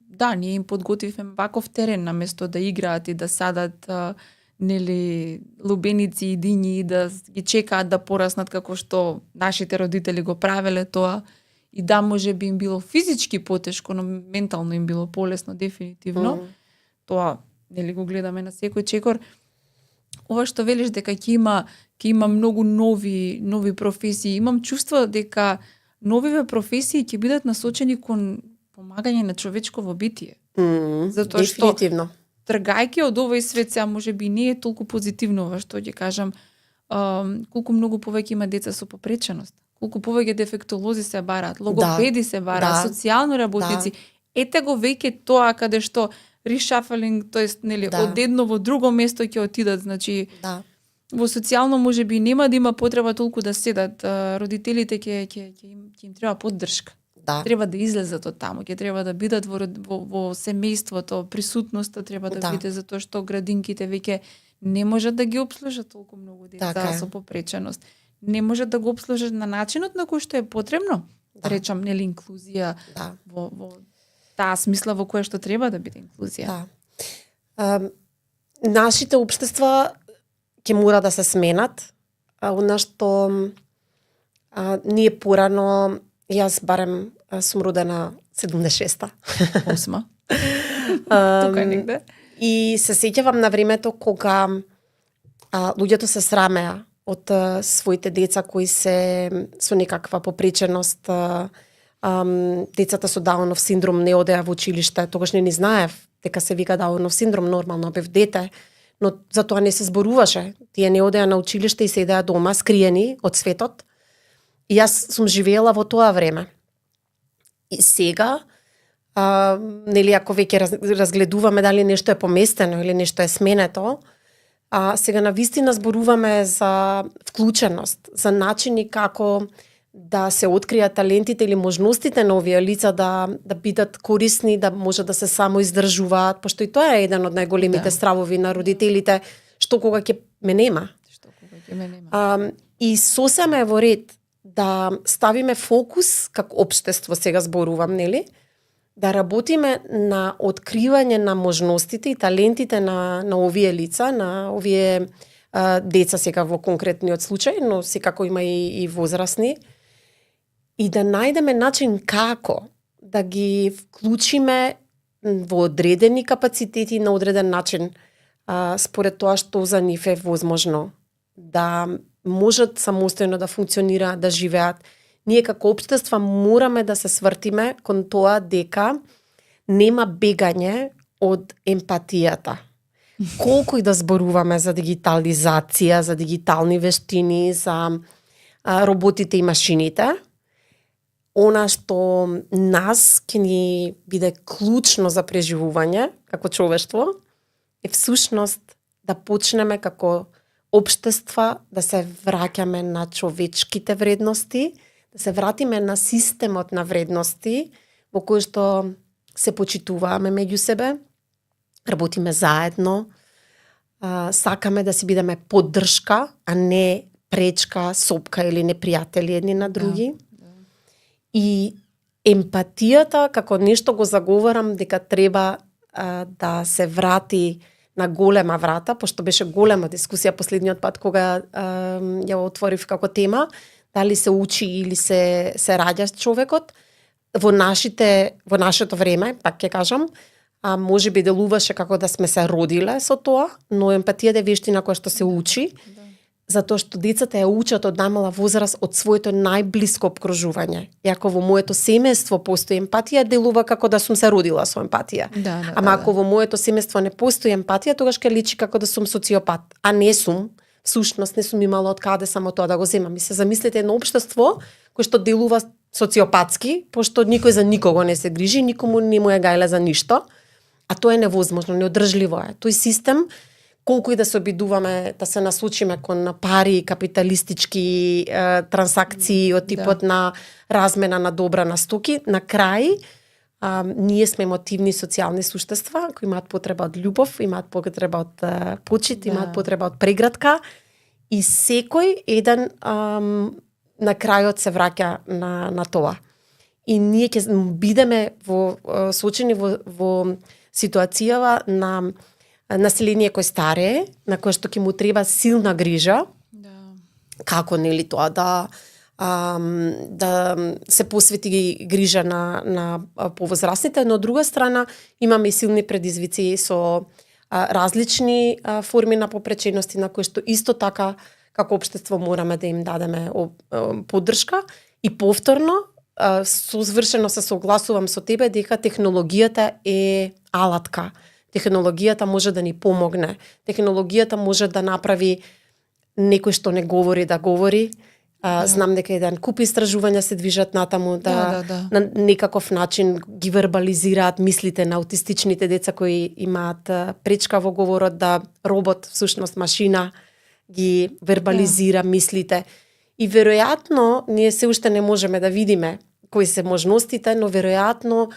да, ние им подготвивме ваков терен наместо да играат и да садат нели лубеници и дињи и да ги чекаат да пораснат како што нашите родители го правеле тоа. И да, може би им било физички потешко, но ментално им било полесно, дефинитивно. Тоа, нели го гледаме на секој чекор. Ова што велиш дека ќе има многу нови професии. Имам чувство дека новиве професии ќе бидат насочени кон помагање на човечково битие. Затоа дефинитивно. Што тргајќи од овој свет, сега може би не е толку позитивно ова што ќе кажам, колку многу повеќе има деца со попреченост. Колку повеќе дефектолози се бараат, логопеди се бараат, социјални работници. Ете го веќе тоа каде што решафалинг, тоест нели од едно во друго место ќе отидат, значи во социјално може би нема да има потреба толку да седат, родителите ќе им треба поддршка. Да. Треба да излезат од таму, ќе треба да бидат во семејството, присутноста треба да биде, затоа што градинките веќе не можат да ги обслужат толку многу деца со попреченост. Не можат да го обслужат на начинот на кој што е потребно. Да речам, нели, инклузија во таа смисла во која што треба да биде инклузија. Да. Нашите општества ќе мора да се сменат, она што ние порано, јас барем сум родена 76-та. 8. Тука негде. И се сеќавам на времето кога луѓето се срамеа од своите деца кои се со некаква попреченост, децата со Даунов синдром не одеа во училиште, тогаш не ни знаев дека се вика Даунов синдром, нормално бев дете, но за тоа не се зборуваше. Тие не одеа на училиште и седеа дома скриени од светот. И јас сум живеела во тоа време. И сега, нели, ако веќе разгледуваме дали нешто е поместено или нешто е сменето, сега навистина зборуваме за вклученост, за начини како да се откријат талентите или можностите на овие лица да бидат корисни, да може да се самоиздржуваат, пошто и тоа е еден од најголемите стравови на родителите, што кога ќе ме нема. И сосема е во ред да ставиме фокус, како општество сега зборувам, нели? Да работиме на откривање на можностите и талентите на овие лица, на овие деца сега во конкретниот случај, но секако има и возрастни. И да најдеме начин како да ги вклучиме во одредени капацитети на одреден начин, според тоа што за нив е возможно. Да можат самостојно да функционираат, да живеат. Ние како општества мораме да се свртиме кон тоа дека нема бегање од емпатијата. Колку и да зборуваме за дигитализација, за дигитални вештини, за роботите и машините, она што нас ќе ни биде клучно за преживување како човештво е всушност да почнеме како општества да се враќаме на човечките вредности, да се вратиме на системот на вредности во кој што се почитуваме меѓу себе, работиме заедно, сакаме да си бидеме поддршка, а не пречка, сопка или непријатели едни на други. И емпатијата, како нешто го заговарам дека треба да се врати на голема врата, пошто беше голема дискусија последниот пат кога ја отворив како тема, дали се учи или се раѓа човекот. Во нашето време, пак ќе кажам, може би делуваше како да сме се родиле со тоа, но емпатијата е вештина која што се учи, затоа што децата ја учат од најмала возраст од своето најблиско обкружување. И ако во моето семејство постои емпатија, делува како да сум се родила со емпатија. Ама ако во моето семејство не постои емпатија, тогаш ќе личи како да сум социопат, а не сум. Всушност не сум имала од каде само тоа да го земам. И се замислете едно општество кој што делува социопатски, пошто никој за никого не се грижи, никому не му е гајле за ништо, а тоа е невозможно, неодржливо е. Тој систем, колку и да се обидуваме да се насочиме кон пари, капиталистички трансакции од типот на размена на добра на стоки, на крај ние сме емотивни социјални суштества кои имаат потреба од љубов, имаат потреба од почит, имаат потреба од прегратка и секој еден на крајот се враќа на тоа. И ние ќе бидеме соочени во ситуацијава на население кој старее, на кое што ќе му треба силна грижа. Како нели тоа да се посвети грижа на повозрастните, но од друга страна имаме и силни предизвици со различни форми на попречености на кои што исто така како општество мораме да им дадеме поддршка и повторно совршено се согласувам со тебе дека технологијата е алатка. Технологијата може да ни помогне. Технологијата може да направи некој што не говори да говори. Знам дека еден куп истражувања се движат натаму на некаков начин ги вербализираат мислите на аутистичните деца кои имаат пречка во говорот, да робот, всушност машина, ги вербализира мислите. И веројатно ние се уште не можеме да видиме кои се можностите, но веројатно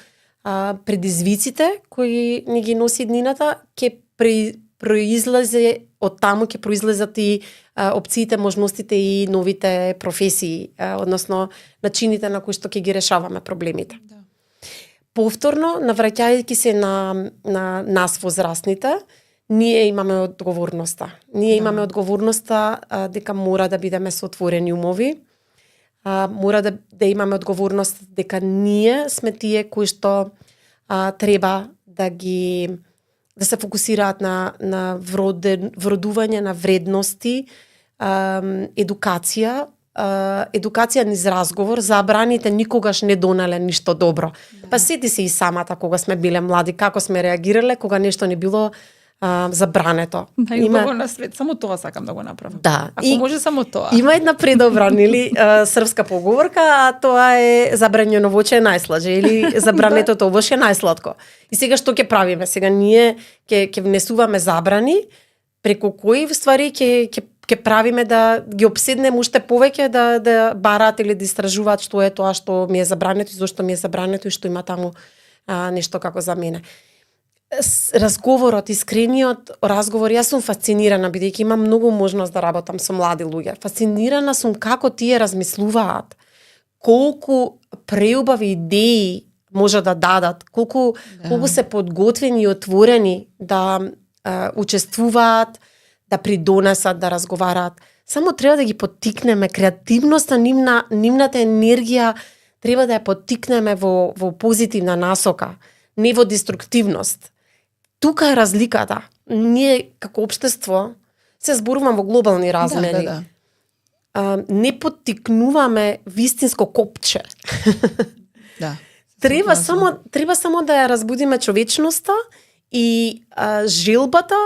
предизвиците кои ни ги носи днината ќе произлезе од таму, ќе произлезат и опциите, можностите и новите професии, односно начините на кои што ќе ги решаваме проблемите. Да. Повторно, навраќајќи се на нас возрастните, ние имаме одговорноста. Ние имаме одговорноста дека мора да бидеме со отворени умови, мора да имаме одговорност дека ние сме тие кои што треба да се фокусираат на вродување на вредности, едукација, едукација низ разговор. Забраните никогаш не донале ништо добро. Па сети се и самата кога сме биле млади, како сме реагирале кога нешто не било забрането. Најубаво на свет, само тоа сакам да го направам. Да. Ако може само тоа. Има една предобра, нели, српска поговорка, а тоа е забранено воќе е најслаже или забранетото овош е најсладко. И сега што ќе правиме? Сега ние ќе внесуваме забрани преку кои ствари ќе правиме да ги обседнеме уште повеќе да бараат или да истражуваат што е тоа што ми е забрането и зошто ми е забрането и што има таму нешто како за мене. Разговорот, искрениот разговор, јас сум фасцинирана бидејќи имам многу можност да работам со млади луѓе. Фасцинирана сум како тие размислуваат, колку преубави идеи може да дадат, колку се подготвени и отворени да учествуваат, да придонесат, да разговараат. Само треба да ги поттикнеме креативноста, нивната енергија треба да ја поттикнеме во позитивна насока, не во деструктивност. Тука е разликата. Ние како општество, се зборувам во глобални размери, не поттикнуваме вистинско копче. Да. Треба само да ја разбудиме човечноста и желбата,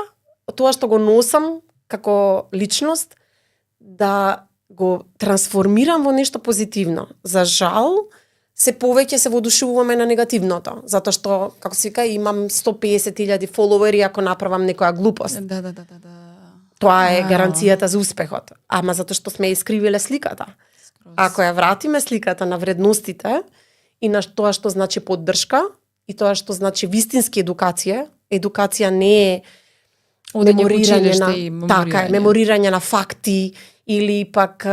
тоа што го носам како личност, да го трансформирам во нешто позитивно. За жал, се повеќе се водушуваме на негативното, затоа што, како се вика, имам 150.000 фоловери ако направам некоја глупост. Да. Тоа е гаранцијата за успехот. Ама затоа што сме искривиле сликата. Ако ја вратиме сликата на вредностите и на тоа што значи поддршка и тоа што значи вистински едукација не е меморирање на факти или пак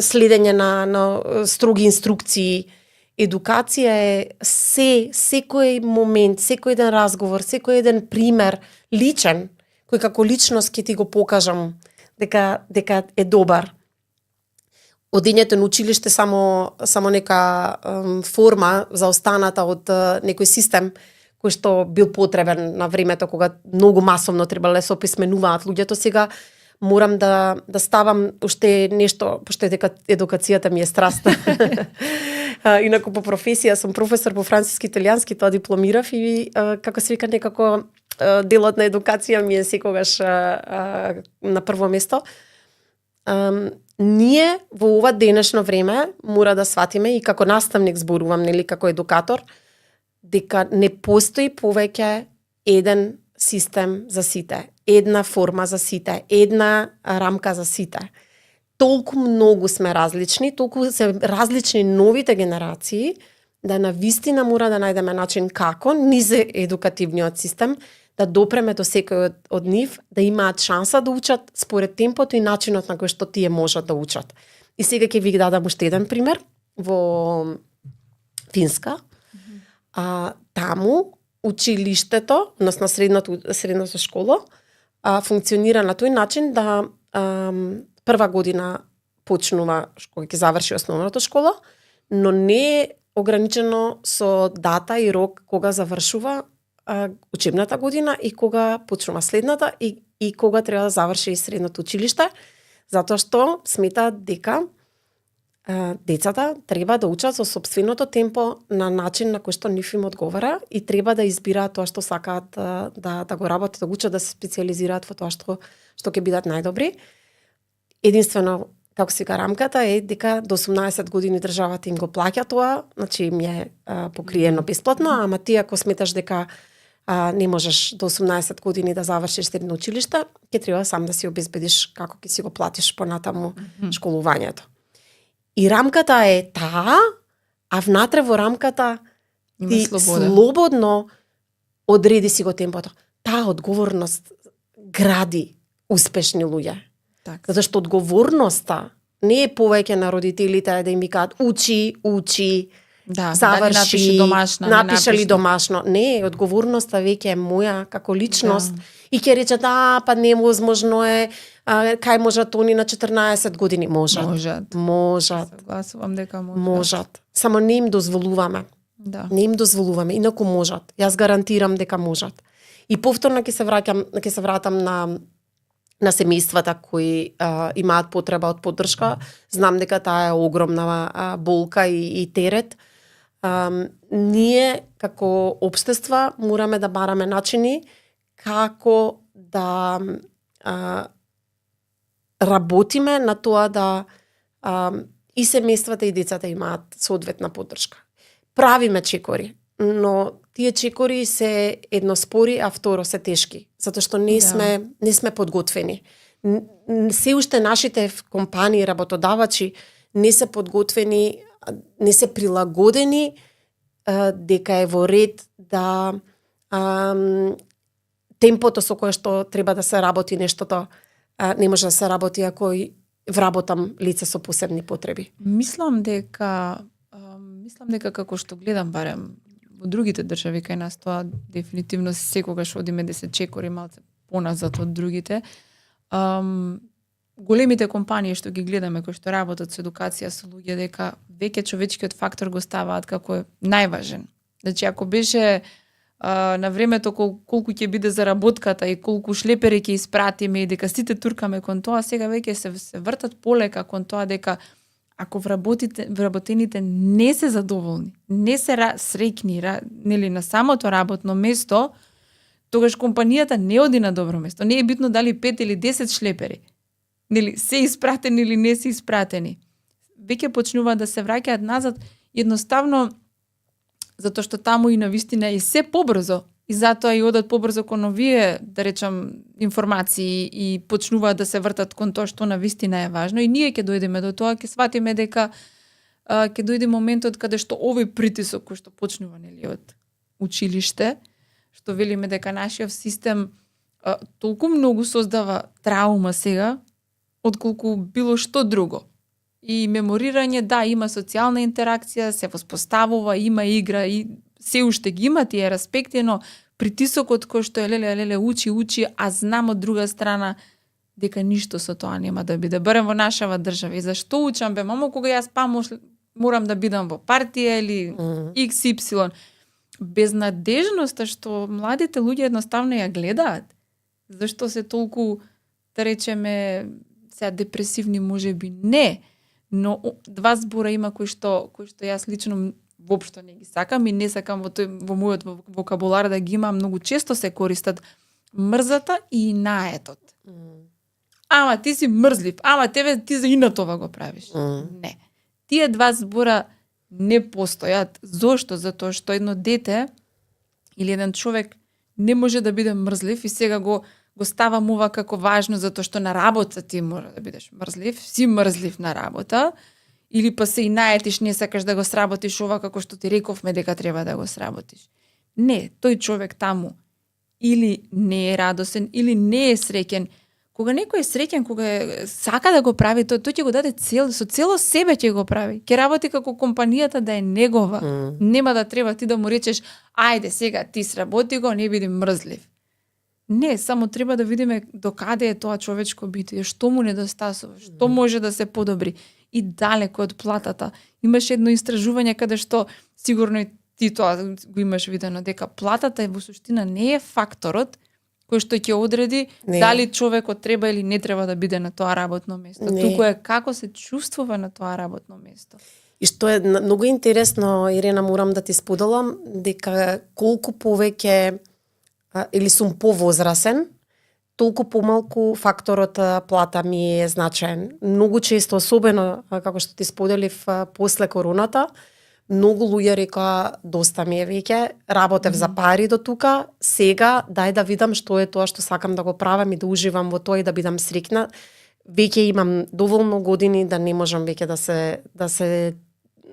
следење на строги инструкции. Едукација е секој момент, секој еден разговор, секој еден пример личен, кој како личност ќе ти го покажам дека е добар. Одењето на училиште само нека форма за останата од некој систем кој што бил потребен на времето кога многу масовно требале да се описменуваат луѓето. Сега морам да ставам уште нешто, пошто едукацијата ми е страст. Инаку по професија сум професор по француски и италијански, тоа дипломирав и како се вика некако делот на едукација ми е секогаш на прво место. Ние во ова денешно време мора да сватиме и како наставник зборувам, нели, како едукатор, дека не постои повеќе еден систем за сите, една форма за сите, една рамка за сите. Толку многу сме различни, толку се различни новите генерации, да навистина мора да најдеме начин како низ едукативниот систем да допреме до секој од нив, да имаат шанса да учат според темпото и начинот на кој што тие можат да учат. И сега ќе ви дадам уште еден пример во Финска. Таму училиштето, односно средната школа, функционира на тој начин да прва година почнува кога ќе заврши основната школа, но не е ограничено со дата и рок кога завршува учебната година и кога почнува следната и кога треба да заврши и средното училиште, затоа што сметаат дека децата треба да учат со сопственото темпо на начин на кој што нив им одговара и треба да избираат тоа што сакаат да го работат, да учат, да се специализираат во тоа што ќе бидат најдобри. Единствено, како се вика, рамката е дека до 18 години државата им го плаќа тоа, значи им е покриено бесплатно, ама ти ако сметаш дека не можеш до 18 години да завршиш средно училиште, ќе треба сам да си обезбедиш како ќе си го платиш понатаму школувањето. И рамката е таа, а внатре во рамката Има ти слобода. слободно одреди си го темпото. Таа одговорност гради успешни луѓе. Така. Затоа што одговорноста не е повеќе на родителите да им викаат учи, Да, заврши, дали напиши домашно, напиша ли напиши. домашно. Не, одговорноста веќе е моја како личност. Да. И ќе речат, па невозможно е, кај можат они на 14 години. Можат. Можат. Согласувам дека можат. Можат. Само не им дозволуваме. Да. Не им дозволуваме, инаку можат. Јас гарантирам дека можат. И повторно ќе се вратам на семејствата кои имаат потреба од поддршка. Знам дека таа е огромна болка и терет. Ние како општество мораме да бараме начини како да работиме на тоа да и семејствата и децата имаат соодветна поддршка. Правиме чекори, но тие чекори се едно спори, а второ се тешки, затоа што не сме подготвени. Се уште нашите компании, работодавачи не се подготвени, не се прилагодени дека е во ред да темпото со кое што треба да се работи нештото не може да се работи ако вработам лице со посебни потреби. Мислам дека како што гледам барем во другите држави кај нас тоа дефинитивно секогаш одиме да се чекори малце поназад од другите. Големите компании што ги гледаме кои што работат со едукација со луѓе дека веќе човечкиот фактор го ставаат како најважен. Значи ако беше на времето колку ќе биде заработката и колку шлепери ќе испратиме и дека сите туркаме кон тоа, сега веќе се вртат полека кон тоа дека ако вработените не се задоволни, не се среќни, нели на самото работно место, тогаш компанијата не оди на добро место. Не е битно дали 5 или 10 шлепери. Нели се испратени или не се испратени. Веќе почнуваат да се враќаат назад едноставно затоа што таму и навистина е се побрзо и затоа и одат побрзо кон овие, да речам, информации и почнуваат да се вртат кон тоа што навистина е важно и ние ќе дојдеме до тоа, ќе сватиме дека ќе дојде моментот каде што овој притисок кој што почнува нели од училиште, што велиме дека нашиот систем толку многу создава траума сега отколку било што друго. И меморирање, да, има социјална интеракција, се воспоставува, има игра и се уште ги има тие аспекти, но притисокот кој што е леле учи, а знам од друга страна дека ништо со тоа нема да биде. Барем во нашава држава. И зашто учам бе, мамо, кога јас морам да бидам во партија или XY. Безнадежноста што младите луѓе едноставно ја гледаат. Зашто се толку, да речеме, сега депресивни можеби не. Но два збора има кои што јас лично воопшто не ги сакам и не сакам во мојот вокабулар да ги имам, многу често се користат мрзата и наетот. Ама ти си мрзлив, ама ти за инатова го правиш. Не. Тие два збора не постојат. Зошто? Затоа што едно дете или еден човек не може да биде мрзлив и сега го ставам ова како важно затоа што на работа ти мора да бидеш мрзлив, си мрзлив на работа, или па се и наетиш, не сакаш да го сработиш ова како што ти рековме дека треба да го сработиш. Не, тој човек таму или не е радосен, или не е среќен. Кога некој е среќен, кога сака да го прави, тој ќе го даде со цело себе ќе го прави. Ќе работи како компанијата да е негова. Нема да треба ти да му речеш, ајде сега ти сработи го, не биди мрзлив. Не, само треба да видиме докаде е тоа човечко битие, што му недостасува, што може да се подобри. И далеко од платата. Имаше едно истражување каде што, сигурно и ти тоа го имаш видено, дека платата во суштина не е факторот кој што ќе одреди дали човекот треба или не треба да биде на тоа работно место. Туку е како се чувствува на тоа работно место. И што е многу интересно, Ирена, морам да ти споделам, дека колку повеќе или сум повозрасен, толку помалку факторот плата ми е значаен. Многу често, особено како што ти споделив после короната, многу луѓе рекоа доста ми е веќе, работев за пари до тука, сега дај да видам што е тоа што сакам да го правам и да уживам во тоа и да бидам среќна. Веќе имам доволно години да не можам веќе да се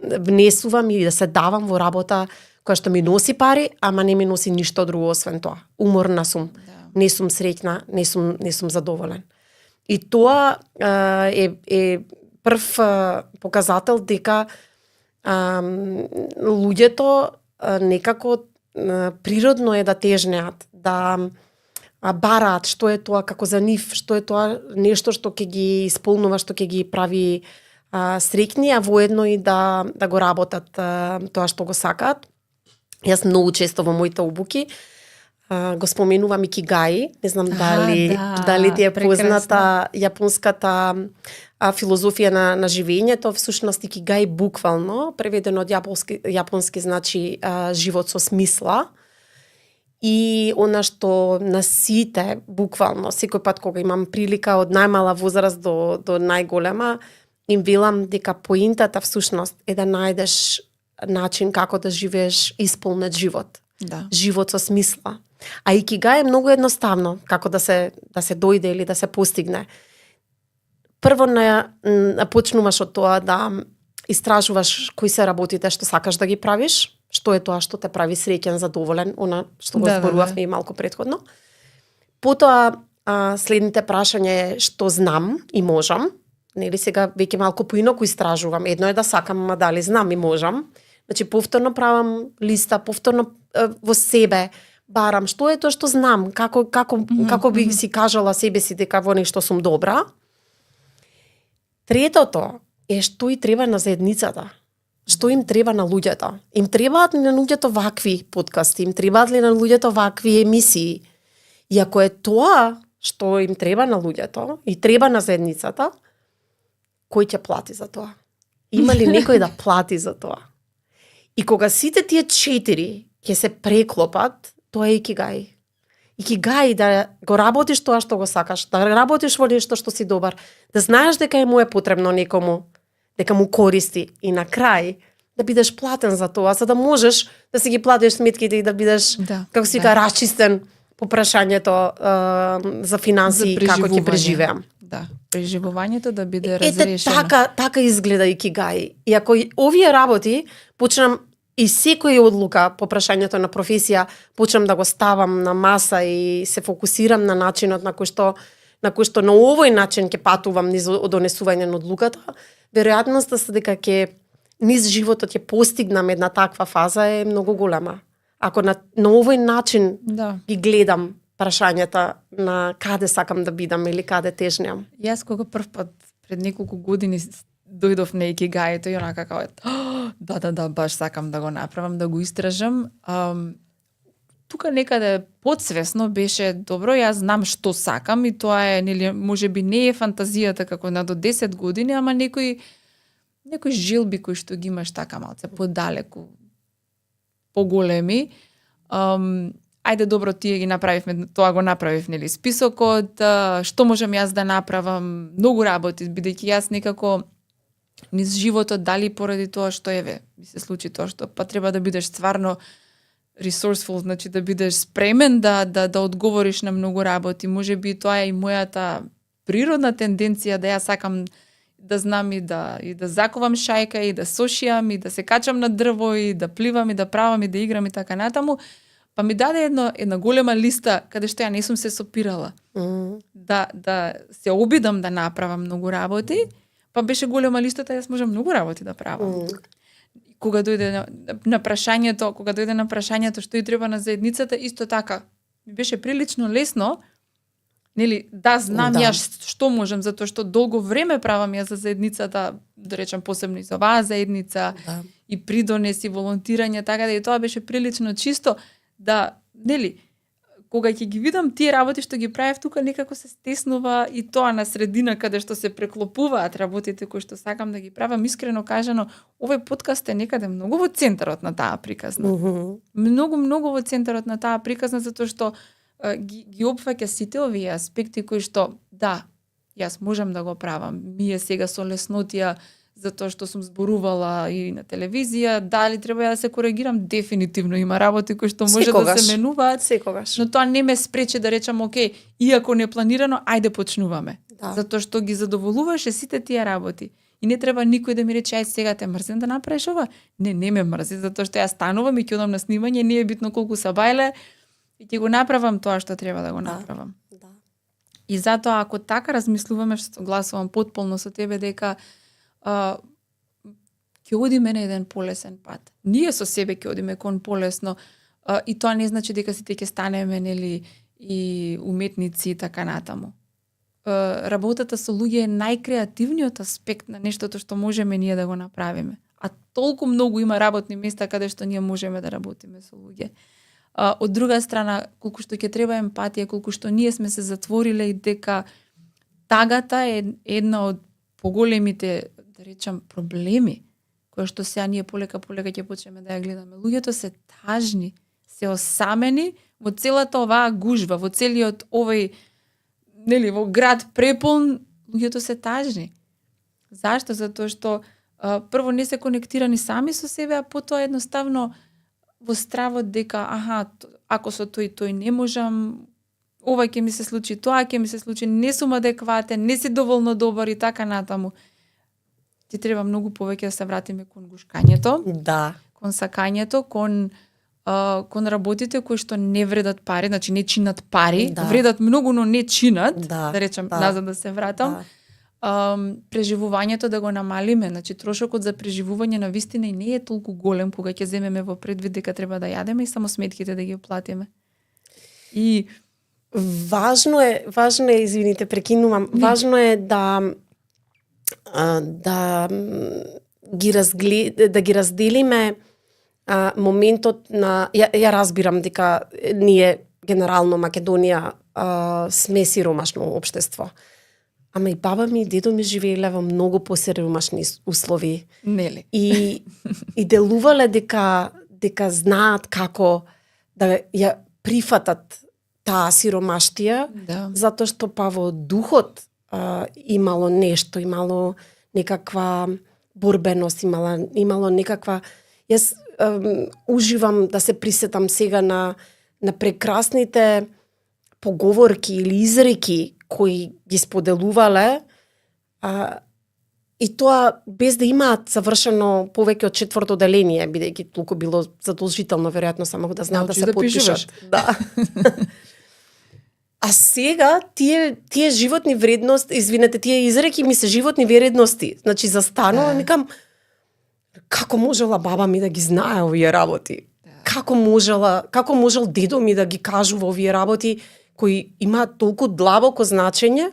внесувам и да се давам во работа која што ми носи пари, ама не ми носи ништо друго освен тоа. Уморна сум, не сум среќна, не сум задоволен. И тоа е прв показател дека луѓето некако природно е да тежнеат, да бараат што е тоа како за нив, што е тоа нешто што ќе ги исполнува, што ќе ги прави среќни, а воедно и да го работат тоа што го сакаат. Јас многу често во моите обуки го споменувам икигаи, не знам дали ти е позната јапонската филозофија на живењето. Всушност икигаи буквално преведено од јапонски значи живот со смисла. И она што на сите буквално секој пат кога имам прилика од најмала возраст до најголема, им велам дека поинтата всушност е да најдеш начин како да живееш исполнет живот. Да. Живот со смисла. А икигај е многу едноставно како да се дојде или да се постигне. Прво почнуваш од тоа да истражуваш кои се работите што сакаш да ги правиш, што е тоа што те прави среќен, задоволен, она што го зборувавме и малку претходно. Потоа следните прашања е што знам и можам. Нели сега веќе малку поинаку истражувам. Едно е да сакам, ама дали знам и можам. Значи повторно правам листа, повторно во себе барам што е тоа што знам, како би си кажала себе си дека во нешто сум добра. Третото е што и треба на заедницата. Што им треба на луѓето? Им требаат ли на луѓето вакви подкасти? Им требаат ли на луѓето вакви емисии? И ако е тоа што им треба на луѓето и треба на заедницата, кој ќе плати за тоа? Има ли некој да плати за тоа? И кога сите тие 4 ќе се преклопат, тоа е икигај. Икигај да го работиш тоа што го сакаш, да работиш во нешто што си добар, да знаеш дека му е потребно некому, дека му користи и на крај да бидеш платен за тоа, за да можеш да си ги платиш сметките и да бидеш, како си вика, расчистен по прашањето за финанси и како ќе преживеам. Да, преживувањето да биде разрешено. Така изгледа икигај. И ако овие работи почнам и секоја одлука по прашањето на професија почнам да го ставам на маса и се фокусирам на начинот на кој што на овој начин ќе патувам низ донесување на одлуката, веројатноста дека низ животот ќе постигнам една таква фаза е многу голема. Ако на овој начин ги гледам прашањата на каде сакам да бидам или каде тежнеам. Јас кога прв пат пред неколку години дојдов на икигајето и онака како да, баш сакам да го направам, да го истражам. Тука некаде подсвесно беше добро, јас знам што сакам и тоа е, нели, можеби не е фантазијата како на до 10 години, ама некои желби кои што ги имаш така малце подалеку, поголеми. Ајде добро, тие ги направивме, тоа го направив, нели, списокот, што можам јас да направам, многу работи, бидејќи јас некако низ животот, дали поради тоа што ми се случи тоа што па треба да бидеш стварно resourceful, значи да бидеш спремен да одговориш на многу работи. Можеби тоа е и мојата природна тенденција да јас сакам да знам и да заковам шајка и да сошијам и да се качам на дрво и да пливам и да правам и да играм и така натаму. Па ми даде една голема листа каде што ја не сум се сопирала. Да се обидам да направам многу работи, па беше голема листата, јас можам многу работи да правам. Кога дојде на прашањето што и треба на заедницата, исто така ми беше прилично лесно, нели, да знам јас што можам, затоа што долго време правам јас за заедницата, да речам посебно и за оваа заедница, и придонес и волонтирање, така да и тоа беше прилично чисто, да, нели, кога ќе ги видам тие работи што ги правев тука, некако се стеснува и тоа на средина каде што се преклопуваат работите кои што сакам да ги правам. Искрено кажано, овој подкаст е некаде многу во центарот на таа приказна. Многу во центарот на таа приказна, затоа што ги опфаќа сите овие аспекти кои што, да, јас можам да го правам. Ми е сега со леснотија, затоа што сум зборувала и на телевизија, дали треба да се коригирам, дефинитивно има работи кои што може да се менуваат. Секогаш. Но тоа не ме спречи да речам, окей, иако не планирано, ајде почнуваме. Затоа што ги задоволуваше сите тие работи. И не треба никој да ми рече ај сега те мрзим да направиш ова. Не ме мрзи затоа што јас станувам и ќе одам на снимање, не е битно колку са бајле и ќе го направам тоа што треба да го направам. Да. И затоа ако така размислуваме, што согласувам потполно со тебе дека ќе одиме на еден полесен пат. Ние со себе ќе одиме кон полесно и тоа не значи дека сите ќе станеме нели и уметници и така натаму. Работата со луѓе е најкреативниот аспект на нештото што можеме ние да го направиме. А толку многу има работни места каде што ние можеме да работиме со луѓе. Од друга страна, колку што ќе треба емпатија, колку што ние сме се затвориле и дека тагата е една од поголемите, да речам, проблеми, која што сега ние полека ќе почнеме да ја гледаме. Луѓето се тажни, се осамени во целата оваа гужва, во целиот овој, нели, во град преполн, луѓето се тажни. Зашто? Затоа што прво не се конектирани сами со себе, а потоа едноставно во стравот дека ако со тој не можам, ова ќе ми се случи, тоа ќе ми се случи, не сум адекватен, не си доволно добар и така натаму. Ти треба многу повеќе да се вратиме кон гушкањето, Да. кон сакањето, кон работите кои што не вредат пари, значи не чинат пари, Да. вредат многу, но не чинат, Да, да речем, да. назад да се вратам. Да. Преживувањето да го намалиме, значи трошокот за преживување на вистина и не е толку голем кога ќе земеме во предвид дека треба да јадеме и само сметките да ги платиме. И Важно е, извините, прекинувам. Важно е да ги разделиме моментот на ја разбирам дека ние генерално Македонија сме сиромашно општество. Ама и баба ми и дедо ми живееле во многу посиромашни услови. нели. И делувале дека знаат како да ја прифатат таа сиромаштија, Да. затоа што па во духот имало нешто, имало некаква борбеност, имало некаква... Јас уживам да се присетам сега на прекрасните поговорки или изреки кои ги споделувале, и тоа без да имаат завршено повеќе од 4-то деление, бидејќи толку било задолжително, веројатно само да знаат да Научи се да потпишат. пишуваш. Да. А сега тие животни вредности, извинете, тие изреки ми се животни вредности. Значи застанувам и викам како можела баба ми да ги знае овие работи? Како можел дедо ми да ги кажува овие работи кои имаат толку длабоко значење?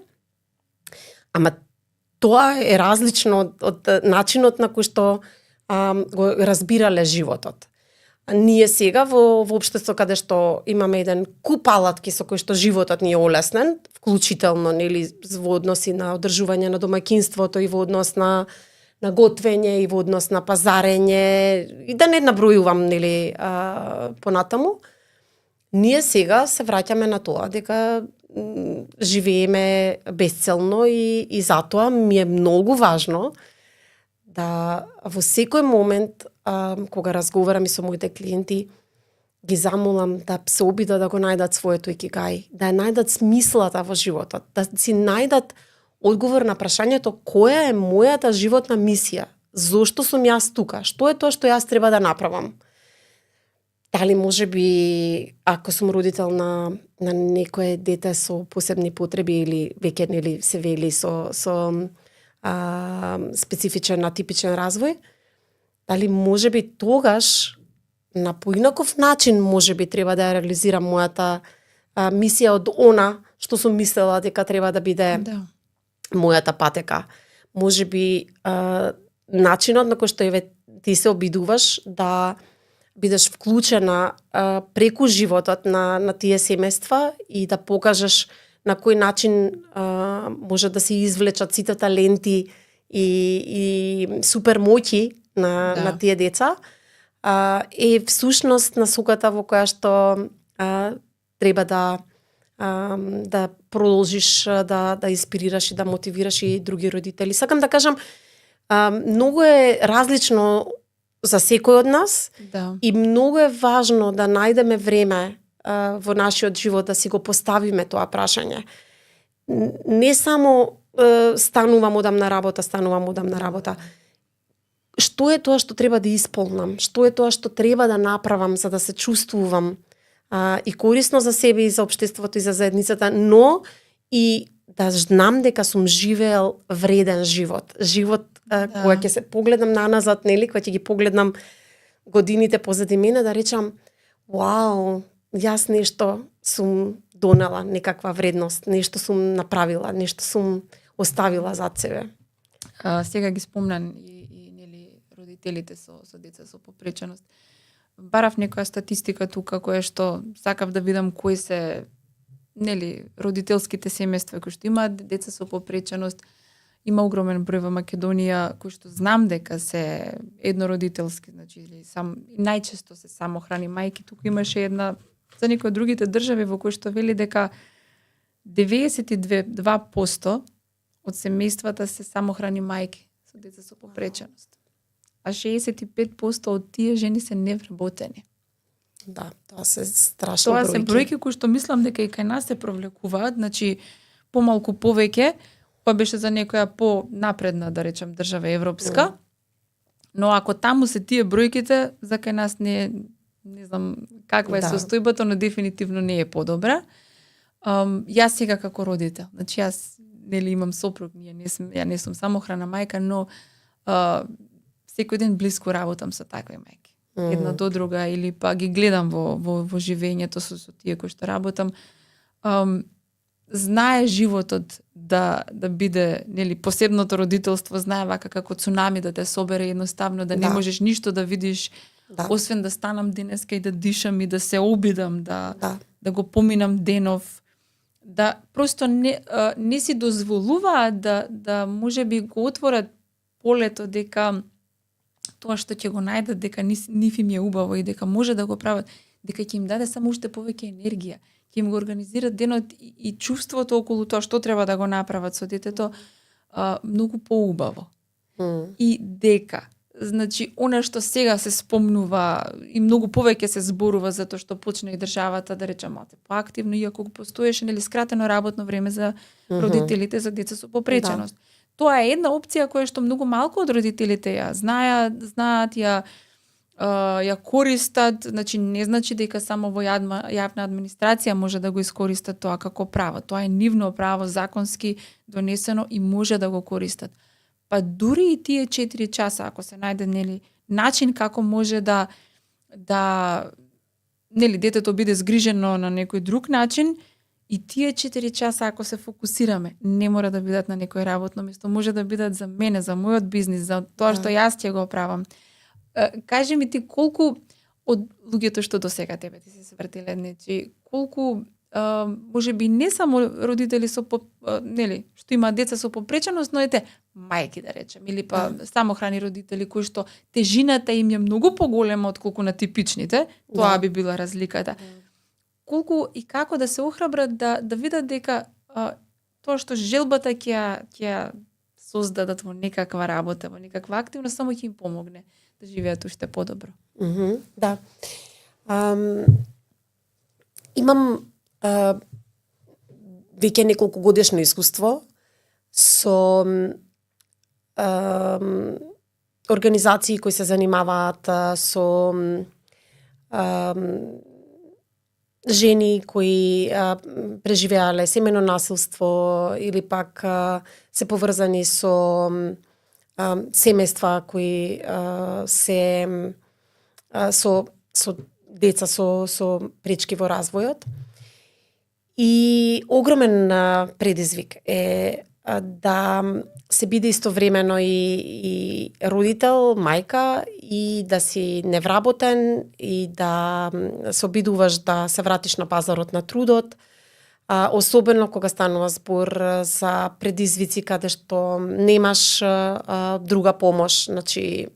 Ама тоа е различно од начинот на кој што го разбирале животот. Ние сега во општество каде што имаме еден куп алатки со кои што животот ни е олеснен, вклучително нели во односи на одржување на домаќинството и во однос на готвење и во однос на пазарење и да не набројувам нели понатаму. Ние сега се враќаме на тоа дека живееме безцелно и затоа ми е многу важно да во секој момент кога разговарам и со моите клиенти ги замолам да се обидат да го најдат своето икигај, да ја најдат смислата во животот, да си најдат одговор на прашањето која е мојата животна мисија, зошто сум јас тука, што е тоа што јас треба да направам. Дали може би ако сум родител на некое дете со посебни потреби или веќе нели се вели со специфичен атипичен развој, дали може би тогаш на поинаков начин може би треба да ја реализирам мојата мисија од она што сум мислела дека треба да биде мојата патека. Може би начинот на кој што ти се обидуваш да бидеш вклучена преку животот на тие семејства и да покажеш на кој начин може да се извлечат сите таленти и супер моќи на тие деца, е всушност насоката во која што треба да продолжиш да инспирираш и да мотивираш и други родители. Сакам да кажам, многу е различно за секој од нас и многу е важно да најдеме време во нашиот живот да си го поставиме тоа прашање. Не само станувам, одам на работа. Што е тоа што треба да исполнам? Што е тоа што треба да направам за да се чувствувам и корисно за себе и за општеството и за заедницата, но и да знам дека сум живеел вреден живот. Живот кога ќе се погледнам наназад, нели, кога ќе ги погледнам годините позади мене, да речам, вау, јас нешто сум донела, некаква вредност, нешто сум направила, нешто сум оставила зад себе. Сега ги спомнан и нели родителите со деца со попреченост. Барав некоја статистика тука која што сакав да видам кои се нели родителските семејства кои што имаат деца со попреченост. Има огромен број во Македонија кои што знам дека се еднородителски, значи или најчесто се самохрани мајки. Тука имаше една за некои од другите држави во кои што вели дека 92% од семејствата се самохрани мајки со деца со попреченост. А 65% од тие жени се невработени. Да, тоа се страшни бројки. Тоа се бројки кои што мислам дека и кај нас се провлекуваат, значи помалку повеќе, па беше за некоја по-напредна, да речем, држава европска. Но ако таму се тие бројките, за кај нас не знам каква е состојбата, но дефинитивно не е подобра. Јас сега како родител, значи јас нели имам сопруг, ја не сум самохрана мајка, но секој ден блиско работам со такви мајки. Една до друга, или па ги гледам во живењето со тие кои што работам. Знае животот да биде, нели, посебното родителство знае вака како цунами да те собере едноставно, да не можеш ништо да видиш, освен да станам денеска и да дишам и да се обидам, да го поминам денов, да просто не си дозволуваат да можеби го отворат полето дека тоа што ќе го најдат дека нив им е убаво и дека може да го прават, дека ќе им даде само уште повеќе енергија, ќе им го организират денот и чувството околу тоа што треба да го направат со детето многу поубаво. И дека значи она што сега се спомнува и многу повеќе се зборува за тоа што почна и државата да рече малку поактивно, иако го постоеше нели скратено работно време за родителите за деца со попреченост. Тоа е една опција која што многу малку од родителите ја знаат, ја користат, значи не значи дека само во јавна администрација може да го искористат тоа како право. Тоа е нивно право, законски донесено и може да го користат. Па дури и тие 4 часа, ако се најде нели начин како може да нели детето биде згрижено на некој друг начин, и тие 4 часа ако се фокусираме, не мора да бидат на некој работно место, може да бидат за мене, за мојот бизнис, за тоа што јас ќе го правам. Кажи ми ти колку од луѓето што досега тебе ти се свртиле, значи колку можеби не само родители со нели што имаат деца со попреченост, но ете мајки да речем или па самохрани родители кои што тежината им е многу поголема отколку на типичните, тоа би била разликата. Колку и како да се охрабрат да видат дека тоа што желбата ќе создадат во некаква работа, во некаква активност, само ќе им помогне да живеат уште подобро. Да. Имам веќе неколку годишно искуство со организации кои се занимаваат со жени кои преживеале семејно насилство или пак се поврзани со семејства кои се со деца со пречки во развојот. И огромен предизвик е да се биде истовремено и родител, мајка, и да си невработен, и да се обидуваш да се вратиш на пазарот на трудот, особено кога станува збор за предизвици каде што немаш друга помош, значи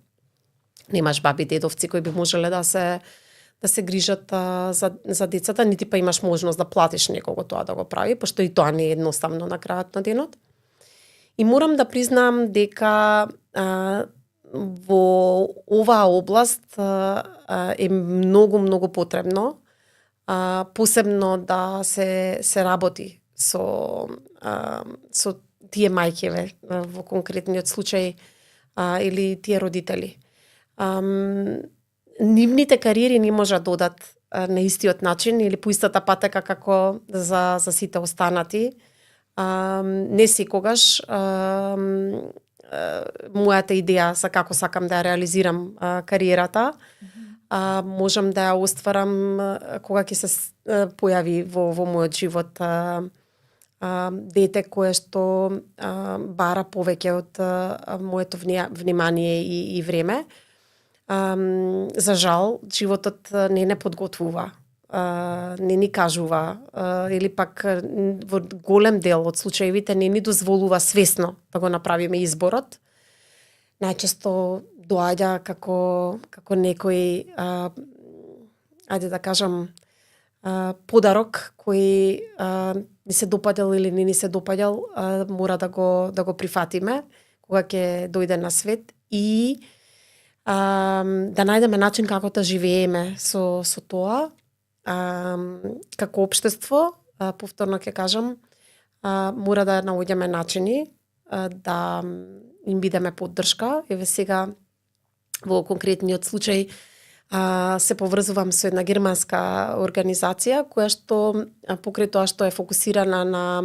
немаш баби, дедовци кои би можеле да се грижат за децата, нити па имаш можност да платиш некого тоа да го прави, пошто и тоа не е едноставно на крајот на денот. И морам да признам дека во оваа област е многу потребно, посебно да се работи со тие мајкеве во конкретниот случај или тие родители. Нивните кариери не можат да одат на истиот начин или по истата патека како за сите останати. Не секогаш мојата идеја за како сакам да ја реализирам кариерата, можам да ја остварам кога ќе се појави во мојот живот дете кое што бара повеќе од моето внимание и време. За жал, животот не подготвува, не ни кажува, или пак во голем дел од случаевите не ни дозволува свесно да го направиме изборот. Најчесто доаѓа како некој, ајде да кажам, подарок кој ни се допаѓал или не ни се допаѓал, мора да го прифатиме кога ќе дојде на свет и да најдеме начин како да живееме со тоа, како општество, повторно ќе кажам, мора да наоѓаме начини да им бидеме поддршка. Еве сега во конкретниот случај се поврзувам со една германска организација која што покрај тоа што е фокусирана на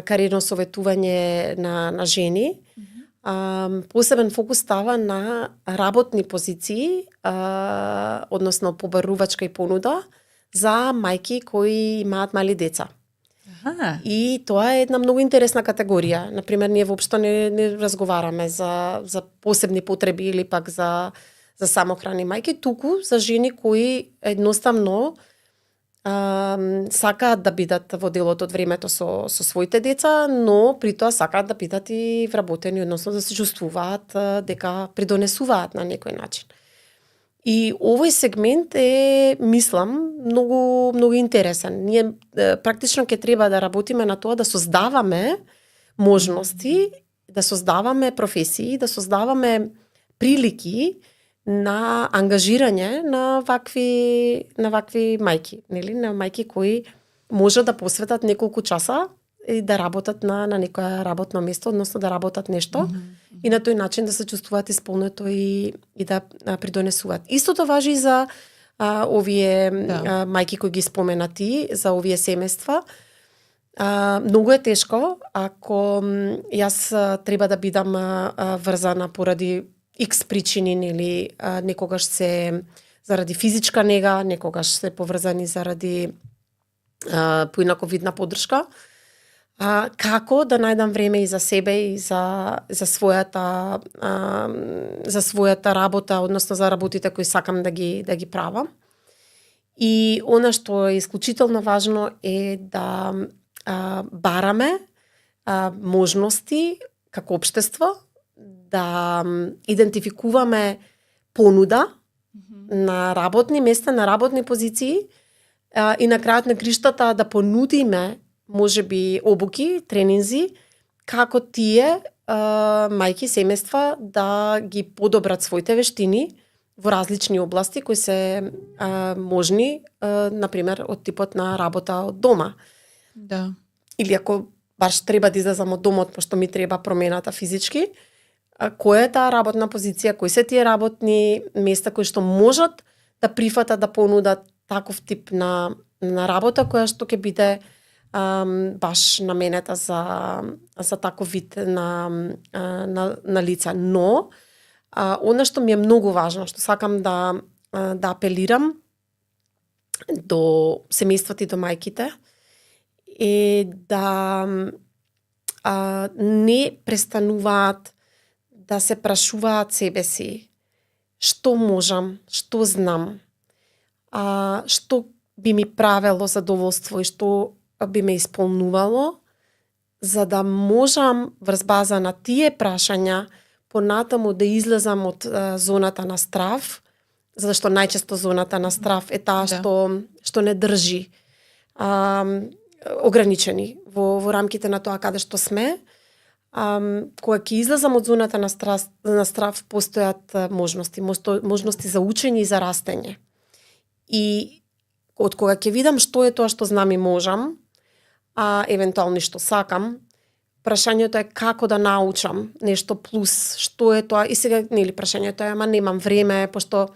кариерно советување на жени, посебен фокус става на работни позиции, односно побарувачка и понуда за мајки кои имаат мали деца. И тоа е една многу интересна категорија. Например, ние воопшто не разговараме за посебни потреби или пак за самохрани мајки, туку за жени кои едноставно сакаат да бидат во делот од времето со своите деца, но при тоа сакаат да бидат и вработени, односно да се чувствуваат дека придонесуваат на некој начин. И овој сегмент е, мислам, многу интересен. Ние практично ќе треба да работиме на тоа да создаваме можности, да создаваме професии, да создаваме прилики на ангажирање на вакви мајки, нели, на мајки кои може да посветат неколку часа и да работат на некоја работно место, односно да работат нешто и на тој начин да се чувствуваат исполнето и да придонесуваат. Истото важи и за овие мајки кои ги спомена ти, за овие семејства. Многу е тешко ако јас треба да бидам врзана поради X причини, нели, некогаш се заради физичка нега, некогаш се поврзани заради поинако видна поддршка. Како да најдам време и за себе и за својата работа, односно за работите кои сакам да ги правам. И она што е исклучително важно е да бараме можности како општество, да идентификуваме понуда на работни места, на работни позиции и на крајот на криштата да понудиме можеби обуки, тренинзи, како тие мајки, семејства да ги подобрат своите вештини во различни области кои се можни, например, од типот на работа од дома. Да. Или ако баш треба да излезам од домот, пошто ми треба промената физички, која е таа работна позиција, кои се тие работни места кои што можат да прифатат, да понудат таков тип на работа која што ќе биде баш наменета за таков вид на лица. Но она што ми е многу важно, што сакам да апелирам до семејствата и до мајките, е да не престануваат да се прашуваат себе си што можам, што знам, што би ми правело задоволство и што би ме исполнувало, за да можам врз база на тие прашања понатаму да излезам од зоната на страв, затоа што најчесто зоната на страв е таа што не држи ограничени во рамките на тоа каде што сме. Кога ќе излезам од зоната на страв, постојат можности за учење и за растење. И од кога ќе видам што е тоа што знам и можам, евентуално што сакам, прашањето е како да научам нешто плюс, што е тоа, и сега, нели, прашањето е, ама немам време, пошто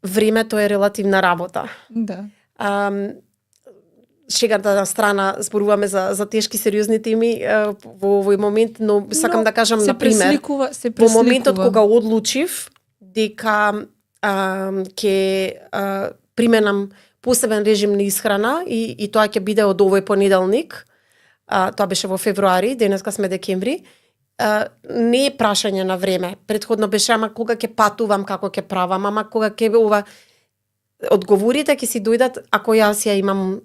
времето е релативна работа. Да. Шегата на страна, зборуваме за тешки сериозни теми во овој момент, но сакам да кажам, на пример, во моментот кога одлучив дека ќе применам посебен режим на исхрана и тоа ќе биде од овој понеделник, тоа беше во февруари, денеска сме декември, не е прашање на време. Претходно беше, ама кога ќе патувам, како ќе правам, ама кога ќе ова... Одговорите ќе си дојдат ако јас ја имам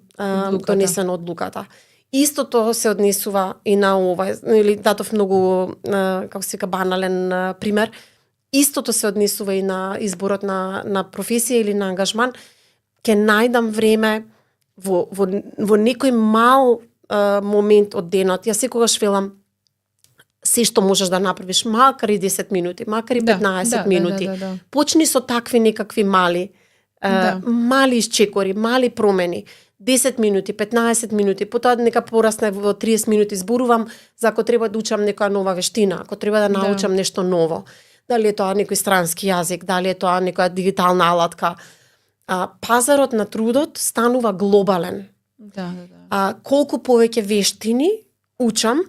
донесено одлуката. Истото се однесува и на ова, или датов многу, како се вика, банален пример. Истото се однесува и на изборот на професија или на ангажман. Ќе најдам време во некој мал момент од денот. Јас секогаш велам, се што можеш да направиш, макар и 10 минути, макар и 15 минути. Да. Почни со такви некакви мали мали исчекори, мали промени. 10 минути, 15 минути, потоа нека порасне во 30 минути, зборувам за ако треба да учам некоја нова вештина, ако треба да научам нешто ново. Дали е тоа некој странски јазик, дали е тоа некоја дигитална алатка. Пазарот на трудот станува глобален. Да. Колку повеќе вештини учам,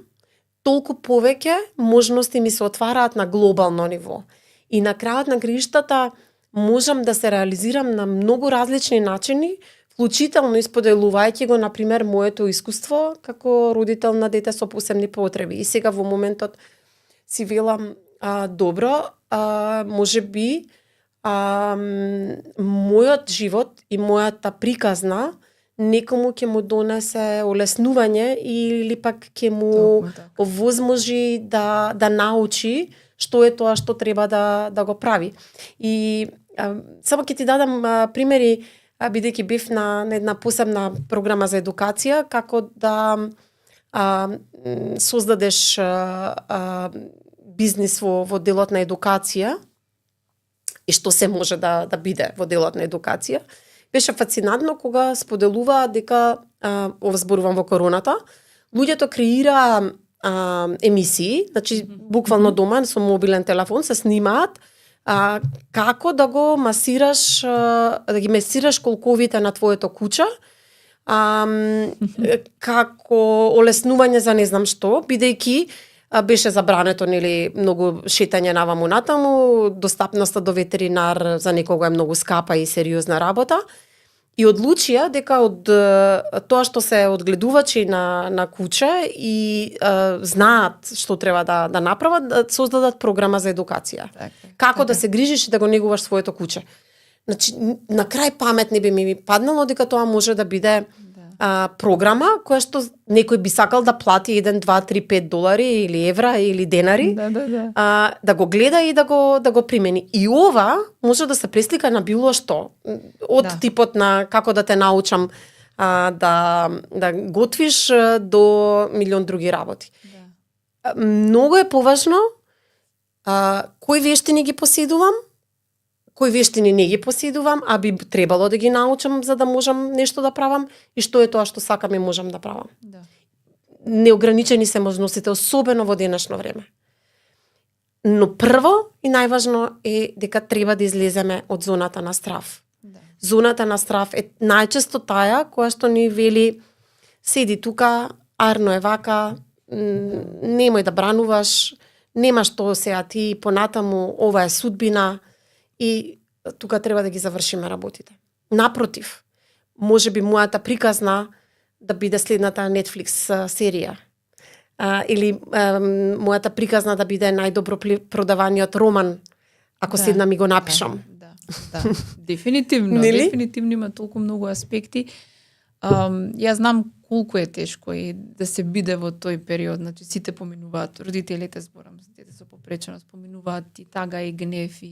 толку повеќе можности ми се отвараат на глобално ниво. И на крајот на краиштата можам да се реализирам на многу различни начини, вклучително исподелувајќи го, например, моето искуство како родител на дете со посебни потреби. И сега во моментот си велам, добро, можеби мојот живот и мојата приказна некому ќе му донесе олеснување или пак ќе му овозможи да научи што е тоа што треба да го прави. И само ќе ти дадам примери, бидејќи бев на една посебна програма за едукација, како да создадеш бизнис во делот на едукација и што се може да биде во делот на едукација. Беше фасцинантно кога споделуваа дека, зборувам во короната, луѓето креираа емисии, значи буквално дома со мобилен телефон се снимаат како да го масираш, да ги масираш колковите на твоето куче, како олеснување за не знам што, бидејќи беше забрането, нели, многу шетање наваму натаму, достапноста до ветеринар за некого е многу скапа и сериозна работа. И одлучија дека од тоа што се одгледувачи на куче и знаат што треба да направат, да создадат програма за едукација. Како да се грижиш и да го негуваш своето куче. Значи, на крај памет не би ми паднало дека тоа може да биде програма која што некој би сакал да плати 1, 2, 3, 5 долари или евра или денари, да го гледа и да го примени. И ова може да се преслика на било што. Од типот на како да те научам да готвиш до милион други работи. Многу е поважно кои вештини ги поседувам, кои вештини не ги поседувам, а би требало да ги научам за да можам нешто да правам и што е тоа што сакам и можам да правам. Неограничени се можностите, особено во денешно време. Но прво и најважно е дека треба да излеземе од зоната на страв. Зоната на страв е најчесто таа која што ни вели седи тука, арно е вака, немој да брануваш, нема што сега ти понатаму, ова е судбина, и тука треба да ги завршиме работите. Напротив, може би мојата приказна да биде следната Netflix серија. Или мојата приказна да биде најдобро продаваниот роман, ако седнам и го напишам. Дефинитивно. Дефинитивно има толку многу аспекти. Јас знам колку е тешко и да се биде во тој период. Значи, сите поминуваат, родителите, зборам, дете со попреченост, поминуваат и тага и гнев и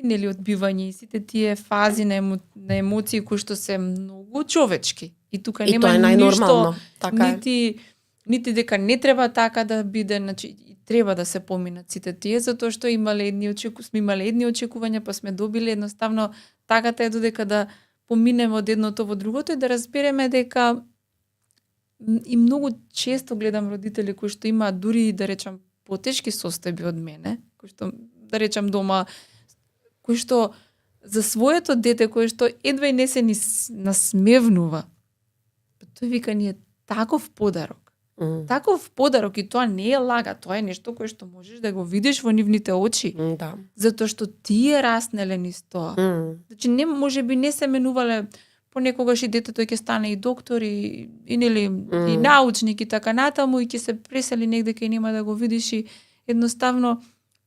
нели одбивање и сите тие фази на емоции кои што се многу човечки. И тука нема ништо, нити дека не треба така да биде, значи треба да се поминат сите тие, затоа што сме имале едни очекувања, па сме добиле едноставно тагата е додека да поминеме од едното во другото и да разбереме дека и многу често гледам родители кои што имаат дури да речам потешки состојби од мене, кои што да речам дома, кои што за своето дете кој што едва и не се ни насмевнува. Тој вика ни е таков подарок. Таков подарок и тоа не е лага, тоа е нешто кое што можеш да го видиш во нивните очи. Да. Затоа што тие раснеле низ тоа. Значи не можеби не се менувале понекогаш и детето ќе стане и доктор и нели и научник и така натаму и ќе се пресели негде кај нема да го видиш и едноставно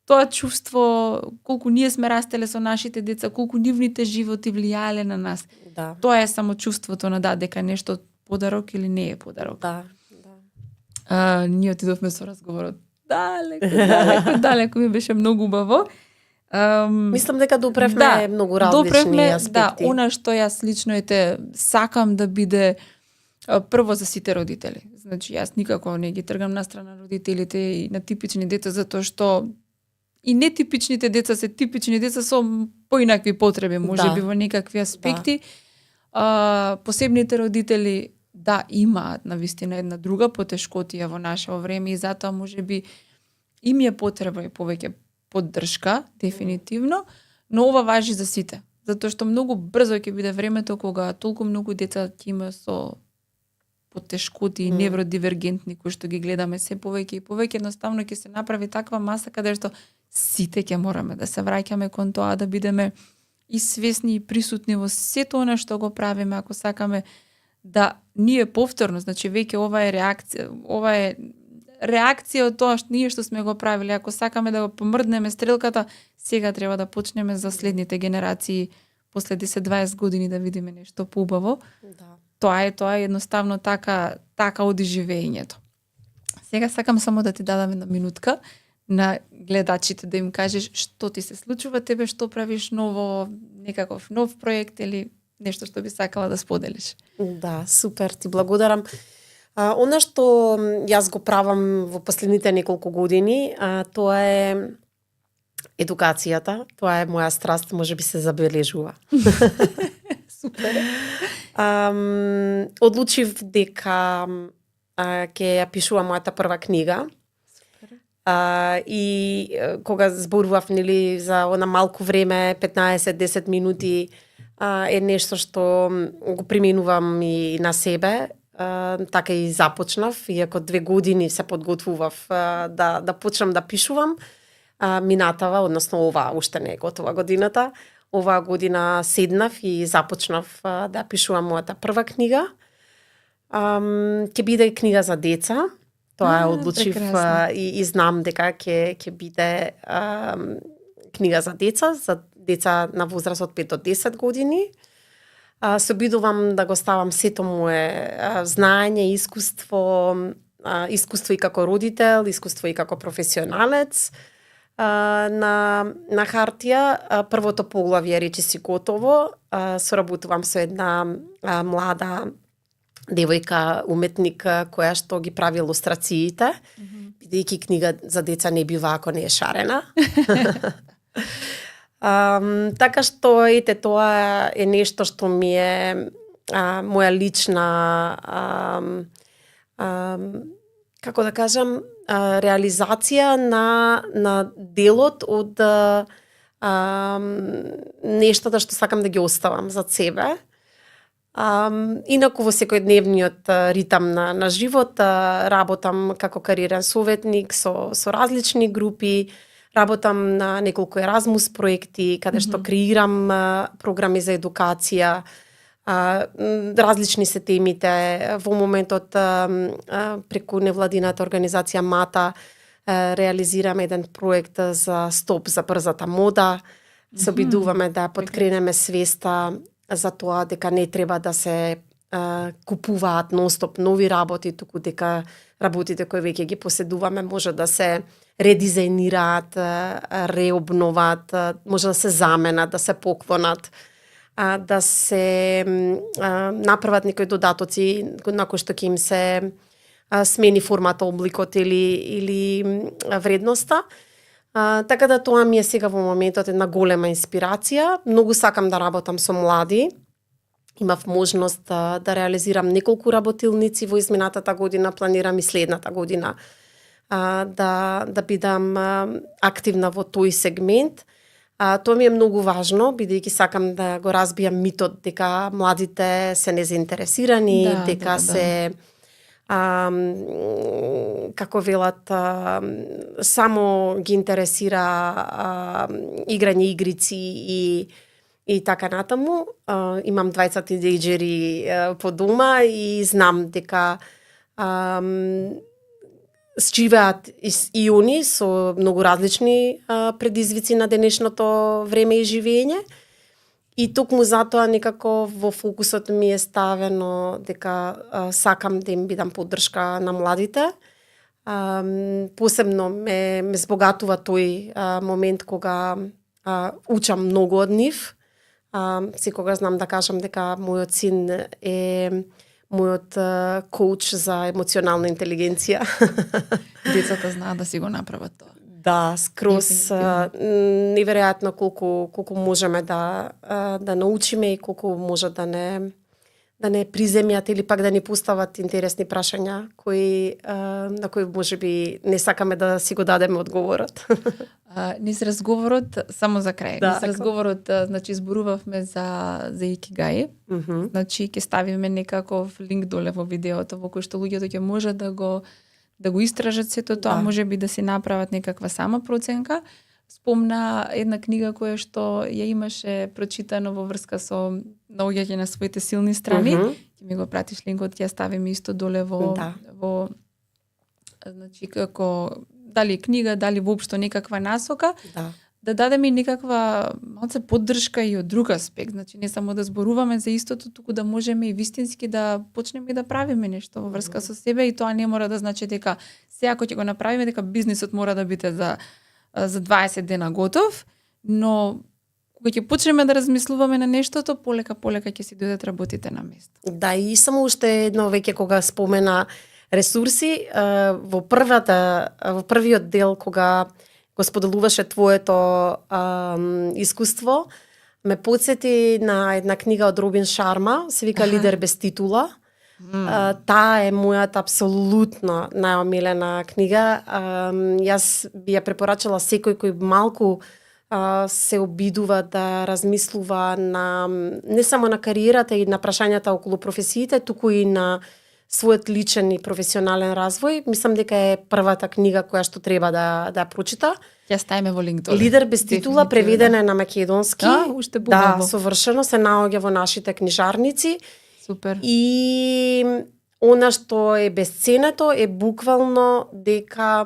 тоа чувство колку ние сме растеле со нашите деца, колку нивните животи влијаеле на нас. Да. Тоа е само чувството на дека нешто подарок или не е подарок. Да. Ние отидовме со разговорот далеко ми беше многу убаво. Мислам дека допревме многу различни аспекти. Да, она што јас лично сакам да биде прво за сите родители. Значи јас никако не ги тргам на страна родителите и на типични деца затоа што и нетипичните деца се типични деца со поинакви потреби, можеби во некакви аспекти. Посебните родители да имаат навистина една друга потешкотија во наше време и затоа можеби им е потреба и повеќе поддршка, дефинитивно, но ова важи за сите. Затоа што многу брзо ќе биде времето кога толку многу деца ќе има со потешкоти и невродивергентни кои што ги гледаме се повеќе и повеќе, едноставно ќе се направи таква маса каде што сите ќе мораме да се враќаме кон тоа, да бидеме и свесни и присутни во сето она што го правиме, ако сакаме да ние повторно, значи веќе ова е реакција од тоа што ние што сме го правиле, ако сакаме да го помрднеме стрелката, сега треба да почнеме за следните генерации после 10-20 години да видиме нешто поубаво. Да. Тоа е едноставно така оди живеењето. Сега сакам само да ти дадам една минутка на гледачите да им кажеш што ти се случува тебе, што правиш ново, некаков нов проект или нешто што би сакала да споделиш. Да, супер, ти благодарам. Она што јас го правам во последните неколку години, тоа е едукацијата. Тоа е моја страст, можеби се забележува. Супер. Одлучив дека ќе ја пишувам мојата прва книга. И кога зборував нели за она малку време, 15-10 минути, е нешто што го применувам и на себе. Така и започнав, иако 2 години се подготвував да почнам да пишувам. Минатава, односно ова уште не е готова годината. Оваа година седнав и започнав да пишувам мојата прва книга. Ќе биде книга за деца. Тоа одлучив и знам дека ќе биде книга за деца на возраст од 5 до 10 години. Се обидувам да го ставам сето мое знаење, искуство и како родител, искуство и како професионалец на хартија. Првото поглавје речиси готово. Соработувам со една млада девојка, уметник, која што ги прави илустрациите, бидејќи книга за деца не бива ако не е шарена. Така што тоа е нешто што ми е моја лична како да кажам реализација на делот од нештата што сакам да ги оставам за себе. Инаку во секојдневниот ритам на живот работам како кариерен советник со различни групи. Работам на неколку Еразмус проекти, каде што креирам програми за едукација. Различни се темите. Во моментот преку невладината организација МАТА реализираме еден проект за стоп за брзата мода. Се обидуваме да подкренеме свеста за тоа дека не треба да се купуваат нон-стоп нови работи, туку дека работите кои веќе ги поседуваме може да се редизајнираат, реобноват, може да се заменат, да се поклонат, да се направат некои додатоци на кои што ќе им се смени формата, обликот или вредноста. Така да тоа ми е сега во моментот една голема инспирација. Многу сакам да работам со млади. имав можност да реализирам неколку работилници во изминатата година, планирам и следната година да бидам активна во тој сегмент. Тоа ми е многу важно, бидејќи сакам да го разбијам митот дека младите се незаинтересирани, дека се како велат само ги интересира играње игрици и така натаму. Имам 20 тинејџери по дома и знам дека живеат и они со многу различни предизвици на денешното време и живење. И токму затоа некако во фокусот ми е ставено дека сакам да им бидам поддршка на младите. Посебно ме збогатува тој момент кога учам многу од нив. Секогаш знам да кажам дека мојот син е мојот коуч за емоционална интелигенција. Децата знаат да си го направат тоа. Да, скроз неверојатно колку можеме да научиме и колку може да не приземјат или пак да ни постават интересни прашања на кои можеби не сакаме да си го дадеме одговорот. Низ разговорот, само за крај, низ разговорот, значи зборувавме за икигаи. Значи ќе ставиме некаков линк доле во видеото во кој што луѓето ќе можат да го истражат сето тоа, можеби да си направат некаква сама проценка. Спомна една книга која што ја имаше прочитано во врска со наоѓање на своите силни страни. Ќе ми го пратиш линкот, ќе ја ставиме исто доле во значи како дали книга, дали воопшто некаква насока. Да дадеме и некаква малце поддршка и од друг аспект, значи не само да зборуваме за истото, туку да можеме и вистински да почнеме да правиме нешто во врска со себе, и тоа не мора да значи дека сега ако ќе го направиме дека бизнисот мора да биде за 20 дена готов, но кога ќе почнеме да размислуваме на нештото, полека ќе си дојдат работите на место. Да, и само уште едно веќе кога спомена ресурси, во првиот дел кога го споделуваше твоето искуство, ме потсети на една книга од Робин Шарма, се вика Лидер без титула. Таа е мојата апсолутно најомилена книга. Јас би ја препорачала секој кој малку се обидува да размислува не само на кариерата и на прашањата околу професиите, туку и на својот личен и професионален развој. Мислам дека е првата книга која што треба да прочита. Ја ставиме во линк доле. Лидер без титула, преведена на македонски. Уште бубаво. Совршено се наоѓа во нашите книжарници. Супер. И она што е безценето е буквално дека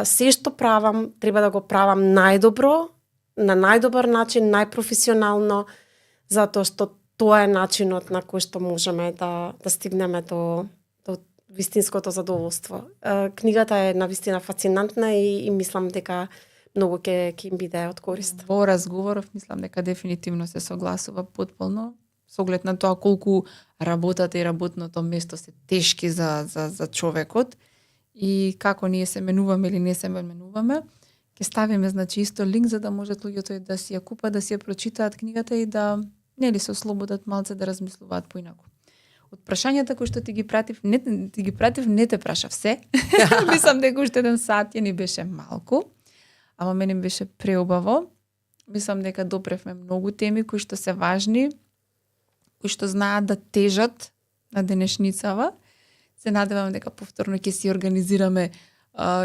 се што правам, треба да го правам најдобро, на најдобар начин, најпрофесионално, затоа што тоа е начинот на кој што можеме да стигнеме до вистинското задоволство. Книгата е навистина фасцинантна и мислам дека многу ќе им биде од корист. Во разговоров мислам дека дефинитивно се согласува потполно со оглед на тоа колку работата и работното место се тешки за човекот и како ние се менуваме или не се менуваме. Ќе ставиме значи исто линк за да можат луѓето да си ја купат, да си ја прочитаат книгата и да нели се ослободат малце да размислуваат поинаку. Од прашањата кои што ти ги пратив, не те прашав се. Мислам дека уште еден сат ја ни беше малку, ама мене ми беше преубаво. Мислам дека допревме многу теми кои што се важни, кои што знаат да тежат на денешницава. Се надевам дека повторно ќе си организираме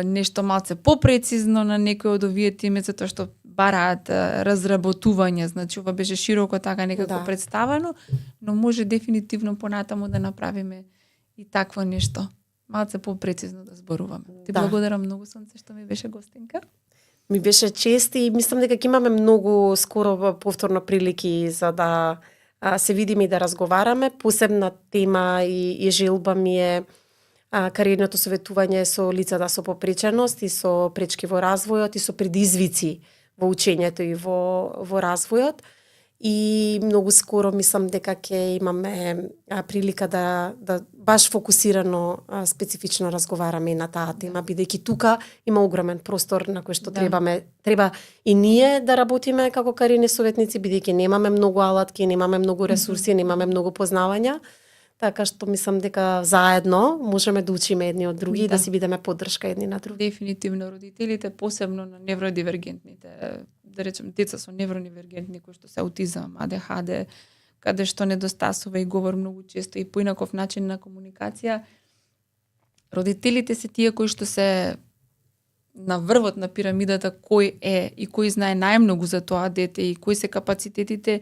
нешто малце попрецизно на некои од овие теми, затоа што бараат разработување, значи ова беше широко така некако представено, но може дефинитивно понатаму да направиме и такво нешто. Малце попрецизно да зборуваме. Ти благодарам многу, Сонце, што ми беше гостинка. Ми беше чест и мислам дека ќе имаме многу скоро повторно прилики за да се видиме и да разговараме. Посебна тема и желба ми е кариерното советување со лицата со попреченост и со пречки во развојот и со предизвици во учењето и во развојот. И многу скоро мислам дека ќе имаме прилика да баш фокусирано, специфично разговараме и на таа тема, бидејќи тука има огромен простор на кој што треба и ние да работиме како кариерни советници, бидејќи немаме многу алатки, немаме многу ресурси, немаме многу познавања. Така што мислам дека заедно можеме да учиме едни од други и да си бидеме поддршка едни на други. Дефинитивно родителите, посебно на невродивергентните, да речем деца со невронивергентни кои што се аутизам, АДХД, каде што недостасува и говор многу често и поинаков начин на комуникација, родителите се тие кои што се на врвот на пирамидата кој е и кој знае најмногу за тоа дете и кои се капацитетите.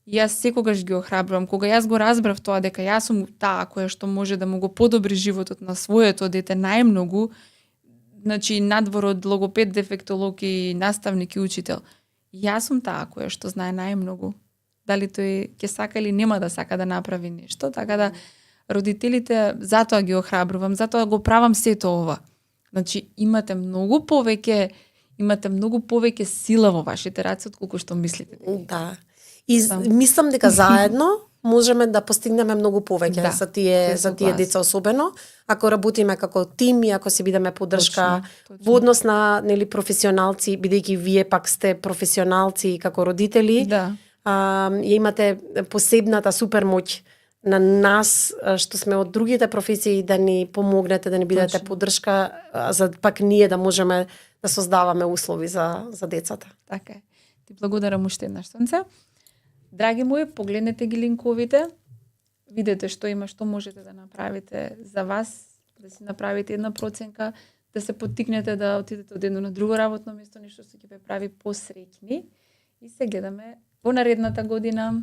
И јас секогаш ги охрабрувам, кога јас го разбрав тоа дека јас сум таа која што може да му го подобри животот на своето дете најмногу, значи надвор од логопед, дефектолог и наставник и учител. Јас сум таа која што знае најмногу. Дали тој ќе сака или нема да сака да направи нешто, така да родителите затоа ги охрабрувам, затоа го правам сето ова. Значи имате многу повеќе сила во вашите раце отколку што мислите. Да. И мислам дека заедно можеме да постигнеме многу повеќе за тие деца особено ако работиме како тим и ако си бидеме поддршка точно. Во однос на професионалци, бидејќи вие пак сте професионалци како родители. Да. Ја имате посебната супермоќ на нас што сме од другите професии да ни помогнете, да ни бидете поддршка, за пак ние да можеме да создаваме услови за децата. Така е. Ти благодарам уште еднаш, Сонце. Драги мои, погледнете ги линковите, видете што има, што можете да направите за вас, да си направите една проценка, да се поттикнете да отидете од едно на друго работно место, нешто што ќе ве прави посреќни. И се гледаме во наредната година.